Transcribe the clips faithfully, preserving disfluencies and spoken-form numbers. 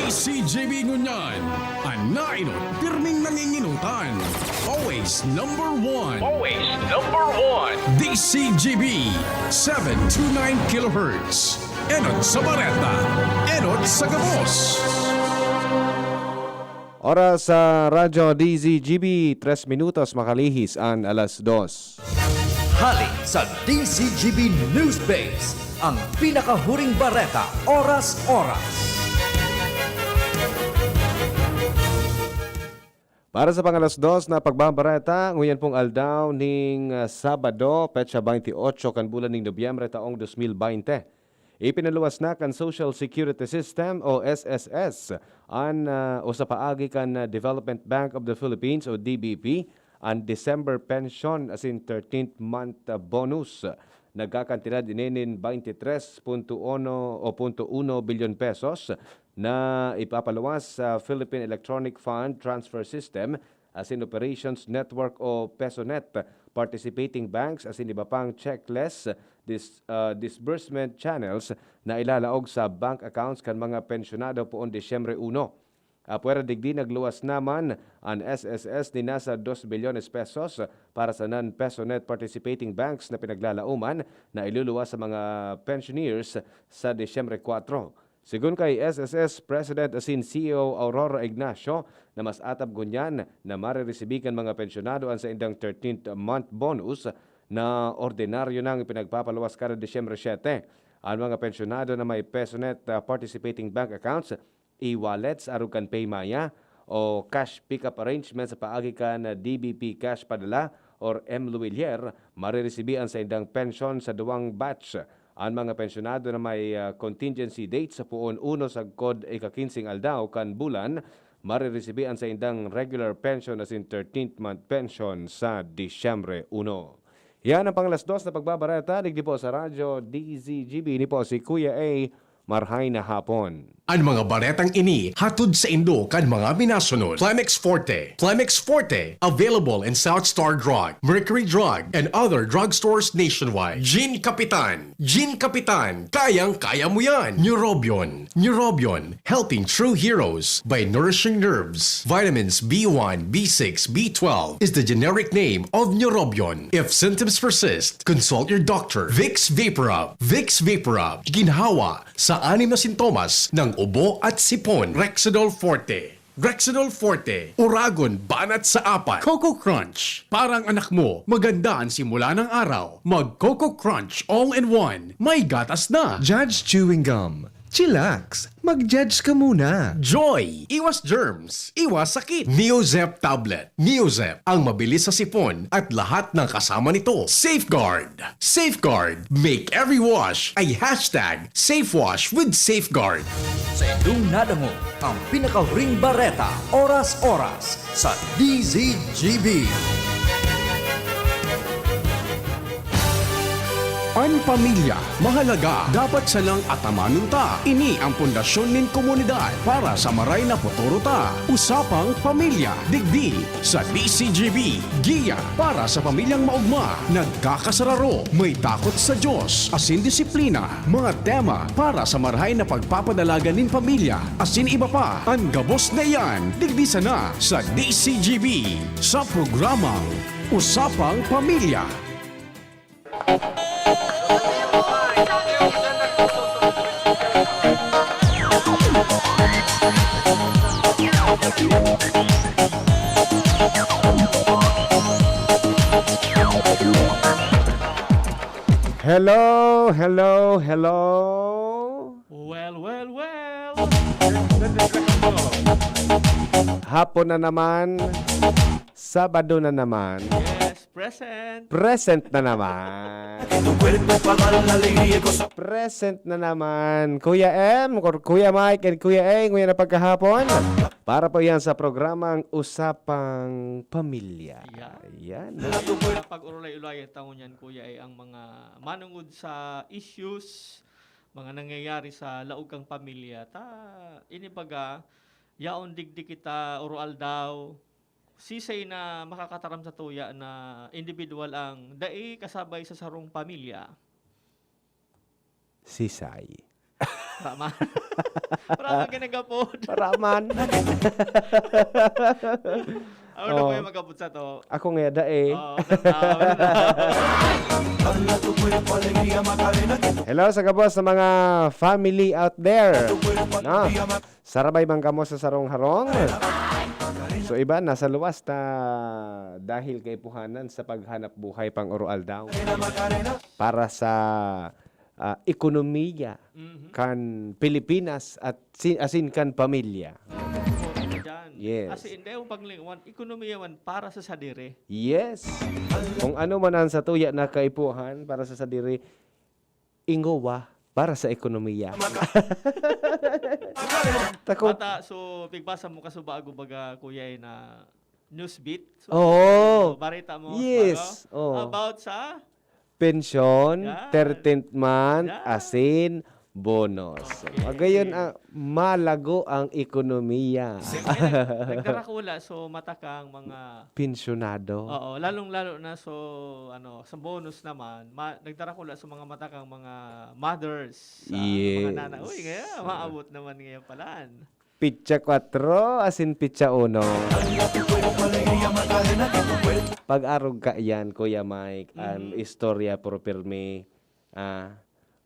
C G B ngunyan, an nainot, pirming nanginginutan. Always number one. Always number one. D C G B, seven two nine kilohertz. Enot sa bareta, enot sa gabos. Oras sa Radyo D Z G B, tres minutos makalihis an alas dos. Hali sa D Z G B Newsbase, ang pinakahuring bareta, oras-oras. Para sa pangalas dos na pagbabareta, nguyan pong aldaw ning ah, Sabado, petsa twenty-eight kan bulan ning Nobyembre taong dos mil baynte. Ipinaluwas na kan Social Security System o S S S an ah, o sa paagi kan ah, Development Bank of the Philippines o D B P an December pension asin thirteenth month ah, bonus. Nagkakantidad ini nin twenty-three punto uno o punto uno bilyon pesos na ipapaluwas sa Philippine Electronic Fund Transfer System asin Operations Network o PESONET, participating banks asin iba pang checkless dis, ah, disbursement channels na ilalaog sa bank accounts kan mga pensyonado poon Disyembre uno. Apwera digdi, nagluwas naman an S S S nin nasa dos bilyones pesos para sa non-PESONET participating banks na pinaglalaoman na iluluwas sa mga pensioners sa Disyembre kwatro. Segun kay S S S President asin C E O Aurora Ignacio na mas atab ngunyan na mariresibi kan mga pensyonado an saindang thirteenth month bonus na ordinaryo nang ipinagpapaluwas kada Disyembre siyete. An mga pensyonado na may PESONET ah, participating bank accounts, e-wallets arog kan PayMaya o cash pickup arrangement sa paagi kan D B P Cash Padala or M Luwilier, mariresibi an saindang pensyon sa duwang batch. An mga pensyonado na may ah, contingency date sa poon uno sagkod ika-kinseng aldaw kan bulan, mariresibi an saindang regular pension asin thirteenth month pension sa Disyembre uno. Yan ang pang alas dos na pagbabareta digdi po sa Radyo D Z G B. Ini po si Kuya A. Marhay na hapon. An mga baretang ini hatod saindo kan mga minasunod: Plemex Forte. Plemex Forte, available in South Star Drug, Mercury Drug, and other drugstores nationwide. Gin Kapitan. Gin Kapitan, kayang-kaya mo yan. Neurobion. Neurobion, helping true heroes by nourishing nerves. Vitamins B one, B six, B twelve is the generic name of Neurobion. If symptoms persist, consult your doctor. Vicks Vaporub. Vicks Vaporub, ginhawa sa anim na sintomas ng ubo at sipon. Rexidol Forte. Rexidol Forte, Uragon, Banat sa Apat. Coco Crunch, parang anak mo, maganda ang simula ng araw. Mag Coco Crunch All-in-One, may gatas na. Judge Chewing Gum, chillax, mag-judge ka muna. Joy, iwas germs, iwas sakit. Neozep Tablet, Neozep, ang mabilis sa sipon at lahat ng kasama nito. Safeguard, Safeguard, make every wash a hashtag safe wash with Safeguard. Sa indong nadangog ang pinakahuring bareta, oras-oras, sa D Z G B. An pamilya mahalaga, dapat sanang atamanon ta. Ini ang pundasyon nin komunidad para sa maray na futuro ta. Usapang Pamilya, digdi sa D Z G B, giya para sa pamilyang maogma, nagkakasararo, may takot sa Diyos, asin disiplina, mga tema para sa marahay na pagpapadalagan nin pamilya, asin iba pa. An gabos na iyan, digdi sana sa D Z G B, sa programang Usapang Pamilya. Hello, hello, hello. Well, well, well! Hapon na naman. Sabado na naman. Yes, present! Present na naman. Present na naman. Kuya M, or Kuya Mike, and Kuya A, nguyan na pagkahapon. Para po yan sa programang Usapang Pamilya. Yeah. Yan. Pag-urulay-ulayan taon yan, Kuya A, ang mga manungod sa issues, mga nangyayari sa laog kang pamilya. Ta, ini baga, yaon digdi kita, oro aldaw, sisay na makakataram sa tuya na individual ang dai kasabay sa sarong pamilya. Sisay. Tama. Para man ka nagapod. Raman. Ano na po Oh. yung magkapod sa to? Ako nga, dae. Oo, tama, tama. Hello sa gabos sa mga family out there. No? Sarabay bang kamo sa sarong harong? So iba, nasa luwas ta dahil kaipuhanan sa paghanap buhay pang oroaldaw para sa ah, ekonomiya Mhm. kan Pilipinas at si, asin kan pamilya. Oo, tama dyan. Yes. As in, dahil yung panglinguan, ekonomiya man para sa sadiri. Yes. Kung ano man ang satuya na kaipuhan para sa sadiri, ingowa para sa ekonomiya. Tako, Bata, so, pigbasa mo kasubago baga, kuya, eh, na news beat. So, Oo. so, barita mo Yes. bago, Oh. about sa Pensyon, Yan. thirteenth month, Yan. asin, bonus. Okay. Magayon, ah, malago ang ekonomiya. Ay, nag- nagdarakula, so matakang mga Pensyonado. Oo, lalong-lalo na so ano, sa bonus naman, ma- nagdarakula sa mga matakang mga mothers, sa Yes. mga nanay. Uy, ngayon, maabot naman ngayon pala. Pitsa kwatro, asin pitsa uno. Pag-arog ka yan, Kuya Mike, ang Mhm. istorya pro pirmi, ah,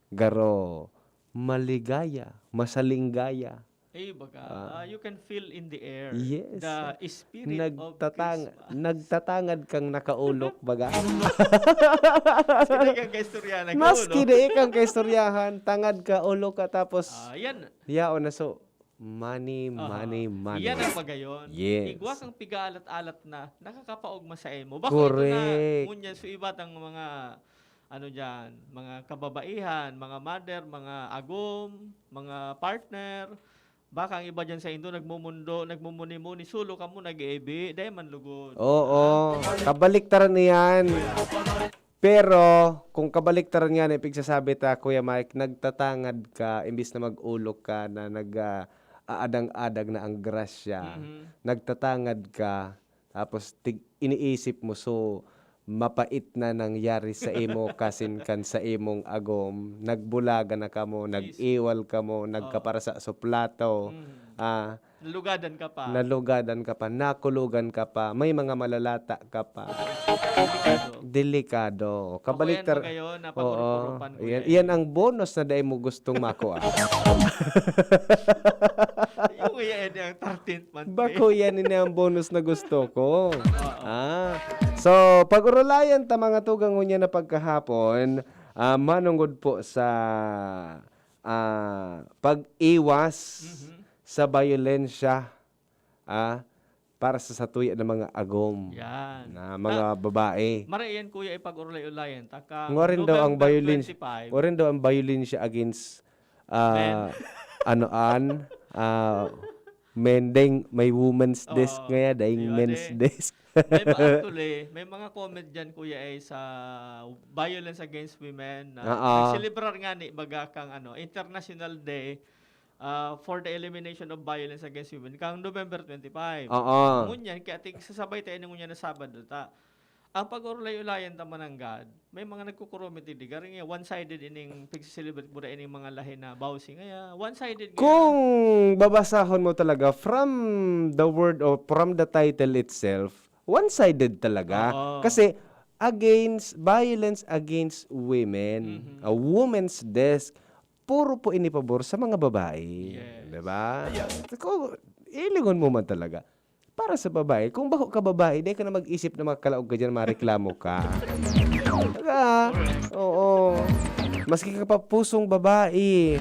garo, maligaya, masalinggaya. Eh, baga, Ah. ah, you can feel in the air Yes. the spirit of Nagtatang Christmas. Nagtatangad kang nakaulok, baga. Maski di kang kaistorya, nag-uulok. Maski di kang kaistoryahan, tangad ka, ulok ka, tapos Ah, yan. yaon na so, money, Aha. money, money. Yan ang pagayon. Yes. Igwa kang piga-alat-alat na nakakapaogma sa imo. Bako ito na, Correct. Ngunyan, so iba tang mga, ano dyan, mga kababaihan, mga mother, mga agom, mga partner. Baka ang iba dyan sa indo nagmumundo, nagmumuni-muni, sulo kamo nag-ebi, dahil man lugod. Oo. Kabaliktaran niyan. Pero, kung kabaliktaran nga na ipigsasabi ta, Kuya Mike, nagtatangad ka, imbis na mag-ulok ka na nag, ah, aadang-adag na ang grasya, Mhm. nagtatangad ka, tapos tig- iniisip mo, so, mapait na nangyari sa imo kasin kan sa imong agom, nagbulagan na kamo, Yes. nag-iwal kamo, nagkaparasa sa plato, Mhm. ah, Nalugadan ka pa. nalugadan ka pa, nakulugan ka pa, may mga malalata ka pa. Delikado. Delikado. Ako yan, Kabaliktar. Magayon, na Oo. pakurupuruphan ko Yan, yan. Yan ang bonus na dahil mo gustong makuha. Yung yan, yung thirteenth month pay. Bako yan ini ang bonus na gusto ko. Ah. So, pag-urulayan ta mga tugang ngunyan na pagkahapon, ah, manungod po sa ah, pag-iwas Mhm. sa bayolensya, ah, para sa satuya ng mga agom Yan. na mga babae. Mara yan, kuya, ipag-urlay-ulayan. Taka Ngwarin daw ang November violence. twenty-five. Ngwarin daw ang bayolensya against, ah, ano an, ah, men, dahil may women's desk Oo. ngayon, dahil Di, men's ade. desk. May mga, actually, may mga comment dyan, kuya, eh, sa violence against women na Oo. nagselebrar nga ni baga kang ano, International Day ah, for the Elimination of Violence Against Women kang November twenty-five. Oo. Ngunyan, kaya tig sasabay tayo ngunyan na Sabado ta. Ang pag-urulay-ulayan ta man ang God, may mga nagkukurumiti di garing eh, one-sided ining pag-celebrate mo na ining mga lahi na bawsi ngaya, one-sided ngaya. Kung babasahon mo talaga from the word or from the title itself, one-sided talaga. Oo. Kasi against, violence against women, Mhm. a women's desk, puro po ini pabor sa mga babae. Yes. Di ba? Kung ilingon mo man talaga, para sa babae, kung bako ka babae, di ka na mag-isip na makakalaog ka dyan, mareklamo ka. Diba? Oo. Maski ka pa pusong babae.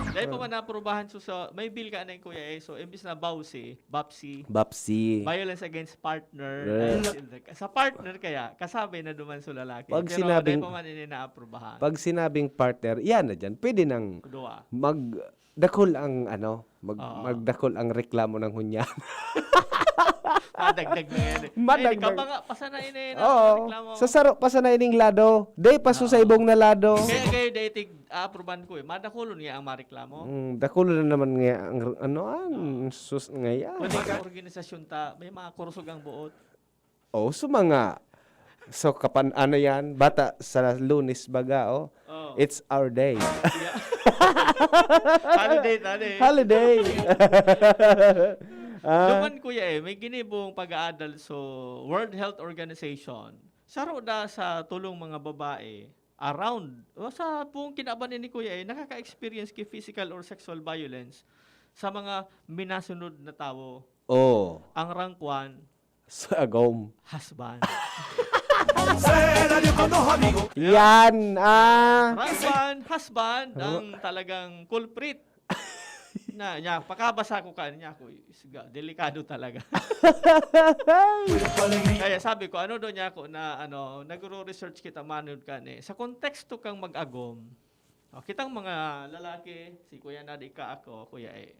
Dahil pa man naaprubahan so sa, may bill ka na yung kuya eh, so imbis na bawsi, bapsi, Bapsi. violence against partner. Yeah. Dahil sa partner kaya, kasabay na duman sa lalaki. Pag Pero sinabing- dahil pa man ini naaprubahan. Pag sinabing partner, yan na dyan. Pwede nang Dua. mag dakol ang ano, mag, Oo. magdakol ang reklamo ng hunyan. Madagdag na yan eh. Madagdag. Ay, di ka ba nga, pasanay na yun, Oo. reklamo. Sa saro pa sa naining lado, day pa Oo. sa ibong na lado. Kaya kayo, dahil tig, ah, aprubahan ko eh. Madakulon nga ang mareklamo. Mm, dakulo na naman nga ang ano an sus nga yan. Pwede ka organisasyon ta, may mga kurusog ang buot. Oh, so mga so kapan ano yan, bata sa Lunes baga, oh. Oh. It's our day. Holiday, tani. Holiday. Ah, Duman, kuya, eh, may ginibong pag-aadal so World Health Organization. Saro da sa tulong mga babae around, o sa buong kinaban ni kuya, eh, nakaka-experience ki physical or sexual violence sa mga minasunod na tawo. oh, Ang rangkwan, sa agom. Husband. Yan, ah. Husband, husband ang talagang culprit. Na, niya, pakabasa ko ka niya ko, isga, delikado talaga. Kaya sabi ko, ano daw niya ako na, ano, nagro-research kita manod ka ni. Sa konteksto kang mag-agom, oh, kitang mga lalaki, si Kuya Nadi ka ako, Kuya eh.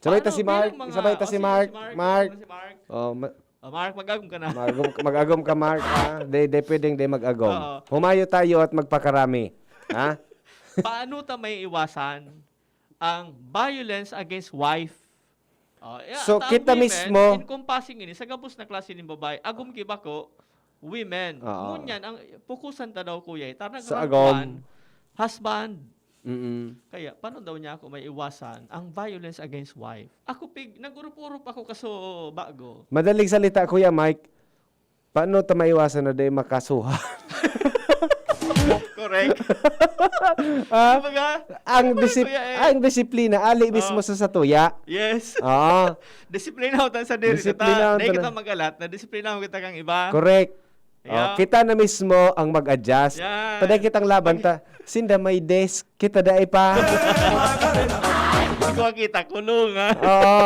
Sabay ta Paano si Mark, bilang mga- sabay ta oh, si sige, Mark. si Mark, Mark. si Mark. Oh, ma- Oh, Mark, mag-agom ka na. Mag-agom, mag-agom ka, Mark, ha? Di, di pwedeng di mag-agom. Oo. Humayo tayo at magpakarami. Ha? Paano ta may iwasan ang violence against wife? Oh, yeah, So, ta ang kita women, mismo encompassing ini sa gabos na klase nin babae. Agom ki bako, women. Oo. Ngunyan, ang pukusan ta daw, kuya, eh, tarang Sa rangkwan, agom. Husband. Mm-mm. Kaya, paano daw niya ako may iwasan ang violence against wife? Ako, pig, nag-urup-urup ako kaso bago. Madaling salita, Kuya Mike, paano ta maiwasan na di makasuhan? Correct. Ah, Kumbaga, ang ano ba, disip- kuya, eh? ang disiplina, ali mismo Oh. sa satuya. Yes. Oo. Disiplinahon ta sa diri. Disiplinahon Dai ta kita na. magalat na disiplinahon kita kang iba. Correct. Oh, Yeah. kita na mismo ang mag-adjust. Yan. Paday kitang laban ta. Sinda may desk, kita dai pa. Ikaw kita, kulong, ha? Oo.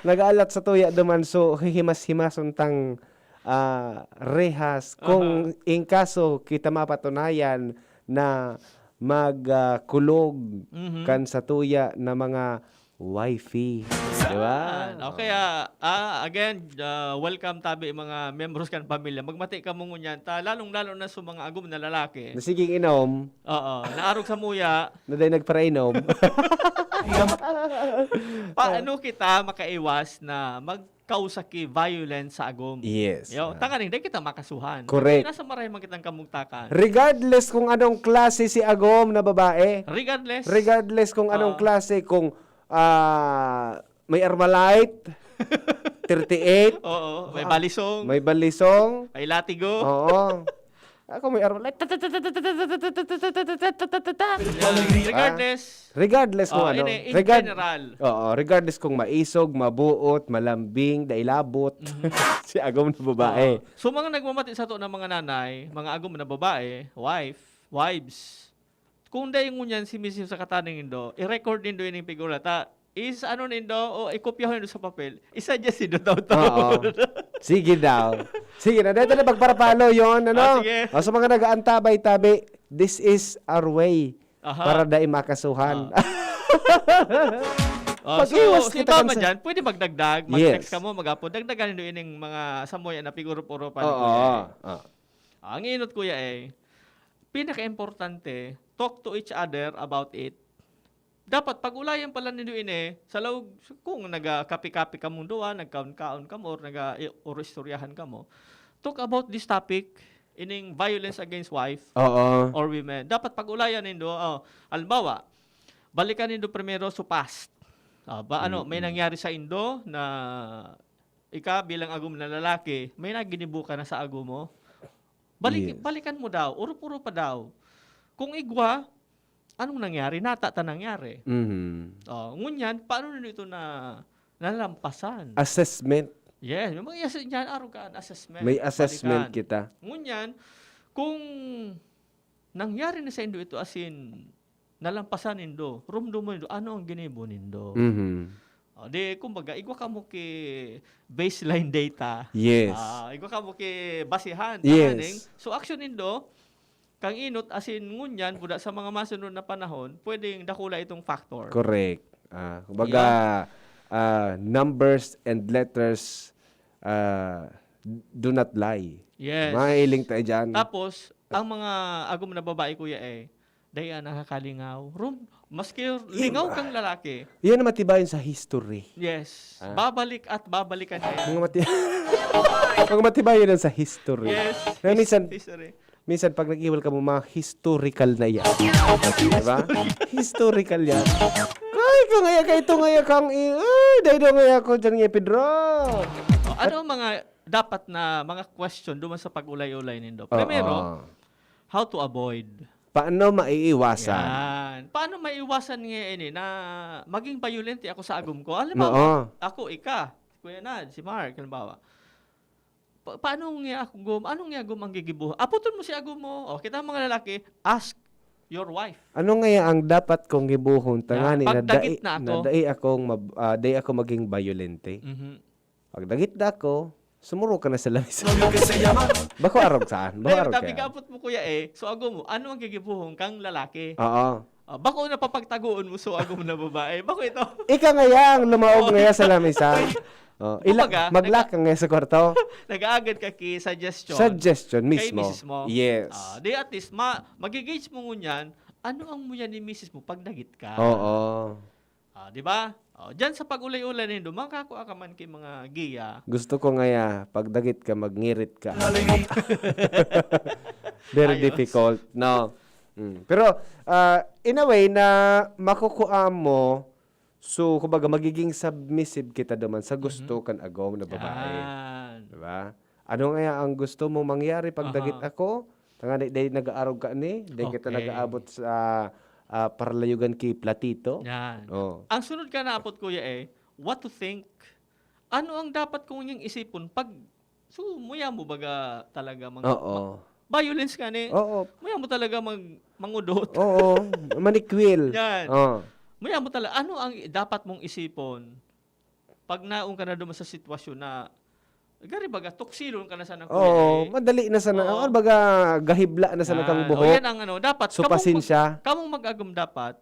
Nag-aalat sa tuya duman, so hihimas-himason tang ah, rehas. Kung in kaso kita mapatunayan na mag ah, kulog Mhm. kan sa tuya na mga wifey. Di ba? Yan. O kaya, ah, again, ah, welcome tabi mga membros kan pamilya. Magmati ka mo ngunyan ta, lalong-lalo na sa mga agom na lalaki. Na siging inom, Oo, naarog sa muya. na dahil nagparainom. Paano kita makaiwas na magkausa ki violence sa agom? Yes. Yo, Ah. tanganing dai kita makasuhan. Correct. Nasa maray man kitang kamugtakan. Regardless kung anong klase si agom na babae, Regardless. regardless kung anong Ah. klase, kung ah, may Armalite, thirty-eight, Oo, may Ah, balisong. may balisong, May latigo. Oo. Ako may Armalite. Yan. Regardless. Regardless kung Oh, ano. ini, in Regard- general. Oo, regardless kung maisog, mabuot, malambing, dailabot. Mhm. Si agom na babae. Oh. So, mga nagmamati sa to ng mga nanay, mga agom na babae, wife, wives, kung dai ngunyan si misis sa kataning nindo, i-record nindo ining figura ta. Is ano nindo, o ikopyahan nindo sa papel. Isa dyan si Dodot. Oo. Sige daw. Sige na, dito na pagparapalo yon, ano? Ah, sige. O, sa mga nag-aantabay-tabi, this is our way Aha. para dai makasuhan. Ah. Oh, Pag-iwas so, si kita kan Mama sa- dyan, pwede magdagdag, Yes. mag-text ka mo, mag-upload. Dagdagan nindo ining mga samuya na pigurup-urupan, Oo. kuya, eh. Ah. Ang inot, kuya, eh, pinaka-importante, talk to each other about it. Dapat pag-ulayan pala nindo ini, sa laog, kung nagakape-kape kamong duwa, nagkaon-kaon kamo, or naga-, or istoryahan kamo, talk about this topic, ining violence against wife Oo. or women. Dapat pag-ulayan nindo, oh, halimbawa, balikan nindo primero sa past. Ah, ba, ano, may Mm-mm. nangyari sa indo na ika bilang agom na lalaki, may naginibo ka na sa agom mo? Balik, Yes. balikan mo daw, urup-urup pa daw. Kung igwa, anong nangyari? Nata ta nangyari. Mhm. Oh, ngunyan, paano nito na nalampasan? Assessment. Yes, may mga yes, yan, arog ka, assessment. May assessment Balikan. kita. Ngunyan, kung nangyari na sa indo ito, as in, nalampasan nindo, rumdom mo nindo, ano ang ginibo nindo? Mhm. O, di, kumbaga, igwa ka mo ki baseline data. Yes. Ah, igwa ka mo ki basihan. Yes. Tanganing. So, action nindo, kang inot, as in, ngunyan, buda sa mga masunod na panahon, pwedeng dakula itong factor. Correct. Ah, kumbaga, ah, numbers and letters ah, do not lie. Yes. Mahiling tayo dyan. Tapos, ang mga agom na babae, kuya, eh, daya nakakalingaw. Rum, maski lingaw kang lalaki. Yan ang matibayon sa history. Yes. Ah. Babalik at babalikan ka yan. Mga, mati- mga matibayon yan sa history. Yes. Na minsan, History. Minsan pag nag-iwal kamo, mga historical na yan. Di ba? Historical yan. Ay, ka ngaya, ka ito ngaya kang i-, ay, dahil daw ngaya ako dyan ngaya, Pedro. O, ano ang mga dapat na mga question duman sa pag-ulay-ulay nindo? Oo. Primero, how to avoid? Paano maiiwasan? Yan. Paano maiwasan nga ini na maging violent ako sa agom ko? Halimbawa, Oo. ako, ika, Kuya Nad, si Mark, halimbawa. Pa- paano nga ako gum, ano nga gum ang gigibuhon? Aputon mo si agom mo. O, kita mga lalaki, ask your wife. Ano ngaya ang dapat kong gibuhon? Tangani Yan. na Pagdagit dai, na ako. na dai akong, mab, ah, dai ako maging violente. Mhm. Pagdagit na ako, sumuro ka na sa langis. Bako arog saan? Bako Dahil arog tabi kaya? Kapot mo, kuya, eh. So, agom mo, ano ang gigibuhon kang lalaki? Oo. Ah, bako na papagtagoon mo, so agom na babae. Bako ito. Ika ngaya ang lumaog ngaya sa lamisa. Oh, ila, Kumbaga, maglock ka ngaya sa kwarto. Nag-aagad ka ki suggestion. Suggestion Kay mismo. misis mo. Yes. Ah, di at least, ma magigage mo ngunyan, ano ang muya ni misis mo pag dagit ka? Oo. Ah, di ba? Oh, diyan sa pag-ulay-ulay nindo, makakua ka man kay mga giya. Gusto ko ngaya, pag dagit ka, magngirit ka. Very Ayos. Difficult, no? Mm. Pero, ah, in a way na makukuha mo, so, kumbaga, magiging submissive kita duman sa gusto Mhm. kan agom na babae. Yan. Diba? Ano ngaya ang gusto mo mangyari pag Aha. dagit ako? Tanga, di, di nag-aarog ka ni? Di kita Okay. Nag-aabot sa, ah, parlayugan ki platito? Yan. Oh. Ang sunod ka na apot, kuya, eh, what to think? Ano ang dapat kong niyang isipon pag, so, muya mo baga talaga mag, Oo. ma- violence ka ni? Oo. Muya mo talaga mag, mangudot? Oo. Manikwil. Yan. Oh. Muya mo talaga, ano ang i- dapat mong isipon pag naon ka na duman sa sitwasyon na, gari baga, tuksilon ka na sana, kuya, Oo, eh. madali na sana. Oo. Ano baga, gahibla na sana kang Yan. buhok. O, yan ang ano, dapat, So, kamong pasensya. Mag, kamong mag-agom dapat,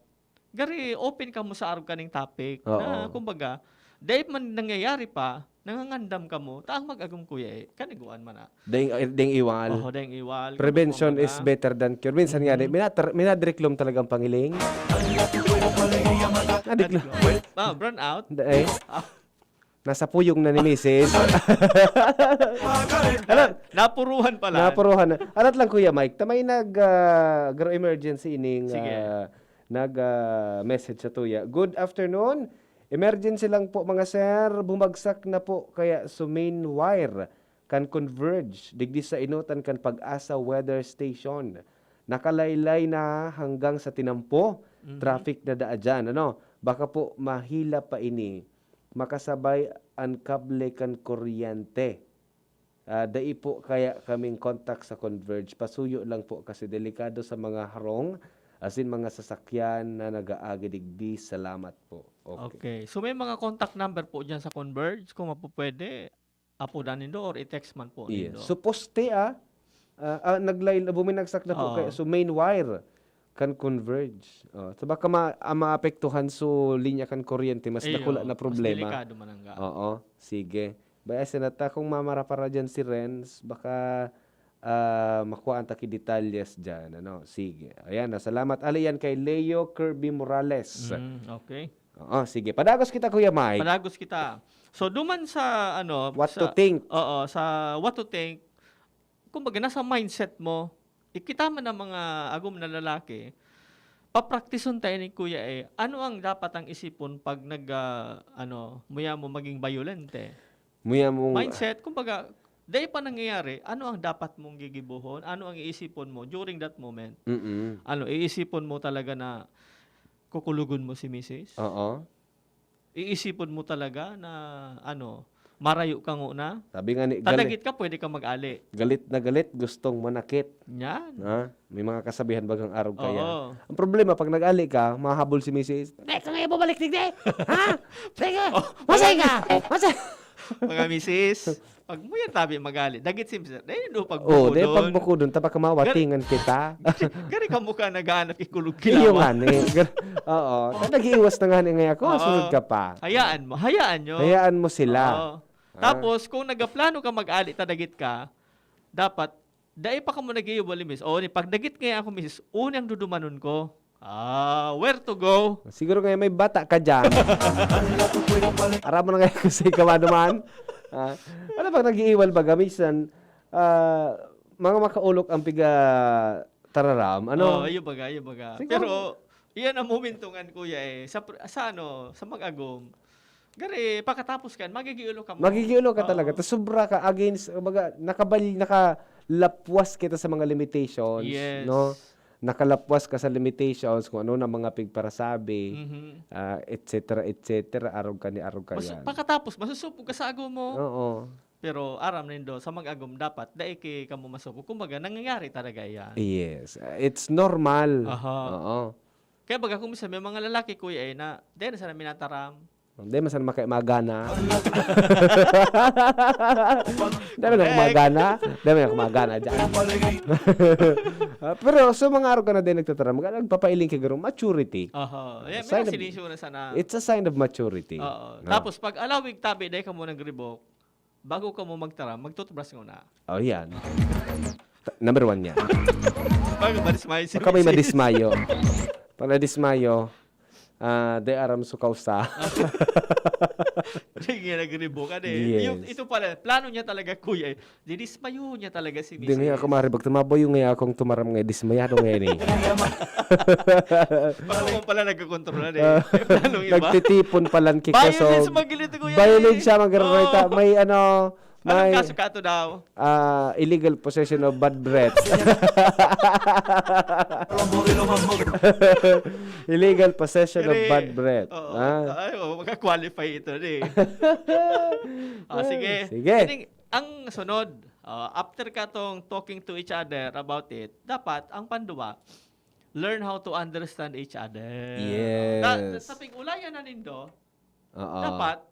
gari open ka mo sa arog kaning topic. Oo. Na, kumbaga, dahil man nangyayari pa, nangangandam ka mo, taang mag-agom, kuya, eh. Kaniguan man na. Deng, deng iwal. Oh, deng iwal. Prevention Kumbaga, is better than cure. Minsan nga, Mhm. minatar- minadriklom talagang pangiling. Nadriklom. Ah, brown out. Hindi, eh. Ah. Nasa puyong na ni misis. Alam, Napuruhan pala. Napuruhan na. Alat lang, Kuya Mike, tamay nag, ah, garo emergency ining, Sige. ah, nag, ah, message sa tuya. "Good afternoon. Emergency lang po, mga sir. Bumagsak na po kaya so main wire kan Converge digdi sa enotan kan Pag-asa Weather Station. Nakalaylay na hanggang sa tinampo. Mhm. Traffic na daa dyan, ano? Baka po mahila pa ini. Makasabay an kable kan kuryente. Ah, dai po kaya kaming kontak sa Converge. Pasuyo lang po kasi delikado sa mga harong, asin mga sasakyan na nag-aagi digdi. Salamat po." Okay. Okay. So, may mga contact number po dyan sa Converge. Kung mapupwede, apudan nindo or i-text man po Yes. nindo. So, poste, ah. Ah, ah, naglay-, buminagsak na po Oo. kayo. So, main wire kan Converge. Oh, so, baka ma-, ah, maapektuhan so linya kan kuryente. Mas Iyo, dakula na mas problema. Delikado man ang ga. Oo, sige. Baya sinata kung mamara para dyan si Renz, baka, ah, makuhaan ta ki detalles dyan. Ano? Sige. Ayan, na, salamat. Ali yan kay Leo Kirby Morales. Mm, okay. Oo, sige. Padagos kita, Kuya Mike. Padagos kita. So, duman sa, ano, What sa, to think? Oo, sa what to think, kumbaga, nasa mindset mo, ikita man ang mga agom na lalaki, papraktison tayo ni Kuya eh. Ano ang dapat ang isipon pag nag, ah, ano, muya mo maging bayolente? Muya mong Mindset, kumbaga, dahil pa nangyayari, ano ang dapat mong gigibuhon? Ano ang iisipon mo during that moment? Mm-mm. Ano, iisipon mo talaga na kukulugon mo si misis? Oo. Iisipon mo talaga na, ano, marayo ka nguna? Sabi nga ni, galit, Tadagit ka, pwede ka mag-ali. galit na galit, gustong manakit. Yan. Ha? May mga kasabihan bagang arog kaya. Oo. Ang problema, pag nag-ali ka, mahabol si misis. "Teka nga, ibabalik, digdi! Ha? Teka! Oh, Masay ka! Masay!" Mga misis, pag mo yan tabi mag-ali, dagit si misis, dahil doon pag Oh, bukudon. Dahil pag bukudon, tabaka mawatingan kita. Gari ka mukha naghahanap ikulog Iyo kilawa. nga ni. Gar- Oo. Nag-iiwas na nga ni ngayon ako. Oo. Sunod ka pa. Hayaan mo, hayaan nyo. Hayaan mo sila. Oo. Tapos, kung nagaplano ka mag-ali, tadagit ka, dapat, dai pa ka mo nag-iiwal ni misis. O, ni, pag dagit ngayon ako, misis, uni ang dudumanon ko. Ah, where to go? Siguro ngayon may bata ka dyan. Aram mo na ngayon kung sa'yo ka maduman. Ah, ano pag nag-iiwal ba gamisan? Ah, mga makaulok ang piga tararam, ano? Oh, iyo baga, iyo baga. Siguro. Pero, iyan ang momentungan, kuya, eh. Sa, pr- sa ano, sa mag-agom, gari, pakatapos kan, magigiulo ka mo. Magigiulo ka Oo. talaga. Tapos sobra ka against, kumbaga, nakabal, nakalapwas kita sa mga limitations, Yes. no? Nakalapwas ka sa limitations kung ano na mga pigparasabi, Mhm. ah, et cetera, et cetera, arog ka ni arog ka Mas, yan. Pakatapos, masusupog ka sa agom mo. Oo. Pero aram nindo, sa mag-agom dapat, dai ki kamo masupog. Kumbaga, nangyayari talaga yan. Yes. Ah, it's normal. Aha. Oo. Kaya baga kung minsan may mga lalaki, kuya, eh, na dahil na sana minataram. Hindi, masan makay magana. Dami na Correct. kumagana. Dami na kumagana dyan. Ah, pero sa mga araw ka na din nagtataram, nagpapailing ka garo, maturity. Oho. Yan, Sign may of- sinisyo na sana. It's a sign of maturity. Oo. No? Tapos, pag alawig tabi, dahil ka mo nagribok, bago ka mo magtaram, magtutbras muna. Oh, yan. Ta- Number one yan. Bago madismay si Huwag kami misis. Madismayo. Pag nadismayo, ah, de aram su kausa. Sige, nagribok ka din. Yes. Yung, ito pala, plano niya talaga, kuya. Eh. Didismayo niya talaga si misis. Di nga ako maribag. Tumaboy yung nga akong tumaram nga dismayado nga ini. Baka mo pala nagkakontrola eh. Ah, May planong iba. Nagtitipon palan kiko. Violence, magilito, kuya, Violence eh. siya, magkakaroon Oo. May ano, Anong may kaso ka ito daw? ah, illegal possession of bad breath. Illegal possession of Pero, bad breath. Oo, Ah. Ay, oh, maka-qualify ito eh. Ah, sige. Sige. Meaning, ang sunod, ah, after ka tong talking to each other about it, dapat ang panduwa, learn how to understand each other. Yes. Da- sa pag-ulayan na nindo, Oo. dapat,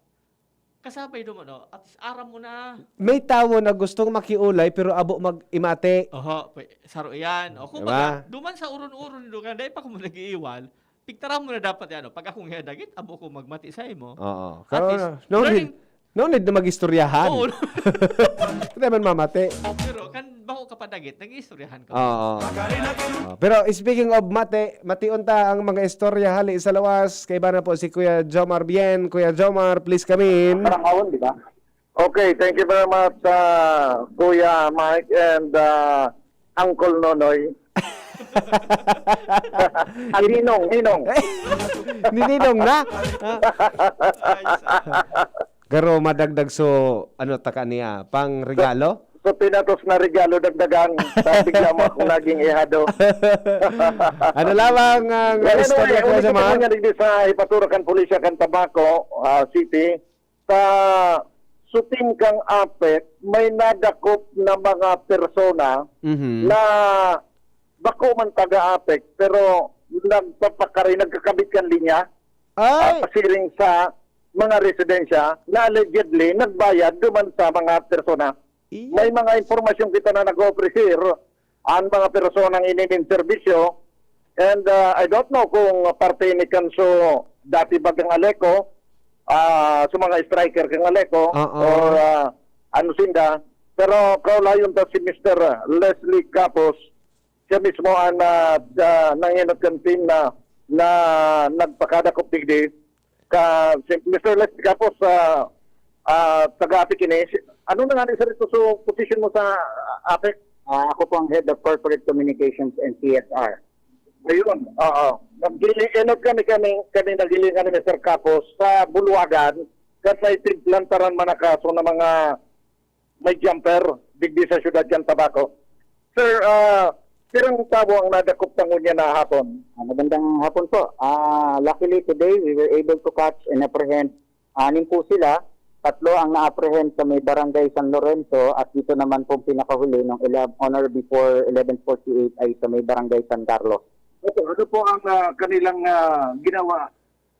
kasabay duman, no? At least aram mo na. May tawo na gustong makiulay pero abo mag-imate. Oho, pwe- saro yan. O kung Diba? duman sa uron-uron, do ka, dahil pa kung nag-iiwal, pigtaram mo na dapat yan. No? Pag akong head agit, abo ko magmati sa imo. Oo. At Pero least, no learning- need, no need na mag-istoryahan. Oo. Hindi man mamate. Pero kan bako ka padagit, nag-iistoryahan ka. Oo. Oo. Pero speaking of mate, mation ta ang mga istorya hali sa lawas. Kaiba na po si Kuya Jomar Bien. Kuya Jomar, please come in. Parang awon, di ba? Okay, thank you very much, uh, Kuya Mike and uh, Uncle Nonoy. Ninong, Ninong. Nininong na. Garo madagdag so ano taka niya, pang regalo? So, pinatos na regalo dagdagan. Sa bigla mo akong naging ihado. Ano lamang ang Well, istorya, anyway, Kuya ulit Jomar? naman yan, digdi sa ipaturo kan pulisya kan Tabaco ah, City. Sa shooting kang Apek, may nadakop na mga persona Mhm. na bako man taga Apek, pero nagpapakari, nagkakabit kan linya, ah, Ay! pasiring sa mga residensya na allegedly nagbayad duman sa mga persona. Iya. May mga impormasyon kita na nag-offer ang mga personang inining serbisyo. And uh, I don't know kung parte ni Kanso dati ba kang Aleco, ah, sa mga striker kang Aleco, Oo. or ah, ano sinda. Pero kaulayon ta si Mister Leslie Capos, siya mismo ang ah, ah, nanginot kan team na, na nagpakadakop digdi. Ka, si Mister Leslie Capos, ah, ah, taga Apec ini. Si, ano na nga sa rito? So, position mo sa ah, Apec? Ah, ako po ang Head of Corporate Communications and C S R. Ayun, oo. Naghiling-inot kami, kami, kami naghiling kami ni Sir Capos sa Buluwagan, kan may timplantaran man na kaso na mga may jumper, digdi sa siyudad kan Tabaco. Sir, ah, pirang tawo ang nadakop tangon niya na hapon? Ah, magandang hapon po. Ah, luckily today, we were able to catch and apprehend anim po sila. Tatlo ang na-apprehend sa may barangay San Lorenzo at dito naman pong pinakahuli nung eleven, on or before eleven forty-eight ay sa may barangay San Carlos. Opo, ano po ang ah, kanilang ah, ginawa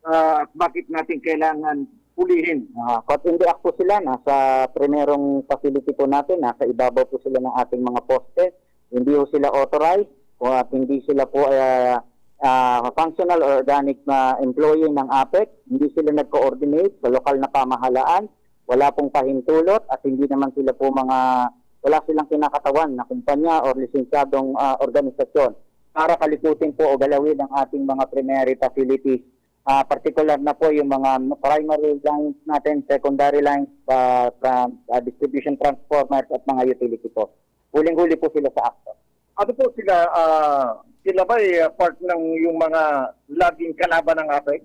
ah, at bakit natin kailangan pulihin? Ah, caught in the act po sila, nasa primerong facility po natin, nasa ibabaw po sila ng ating mga poste. Hindi po sila authorized o at hindi sila po ah, ah, functional or organic na employee ng Apec. Hindi sila nag-coordinate sa lokal na pamahalaan. Wala pong pahintulot at hindi naman sila po mga, wala silang kinakatawan na kumpanya or lisensyadong ah, organisasyon para kalikutin po o galawin ang ating mga primary facilities. Ah, particular na po yung mga primary lines natin, secondary lines, ah, tra- ah, distribution transformers at mga utility po. Huling-huli po sila sa akto. Ano po sila, ah, sila ba ay ah, part ng yung mga laging kalaban ng APEC?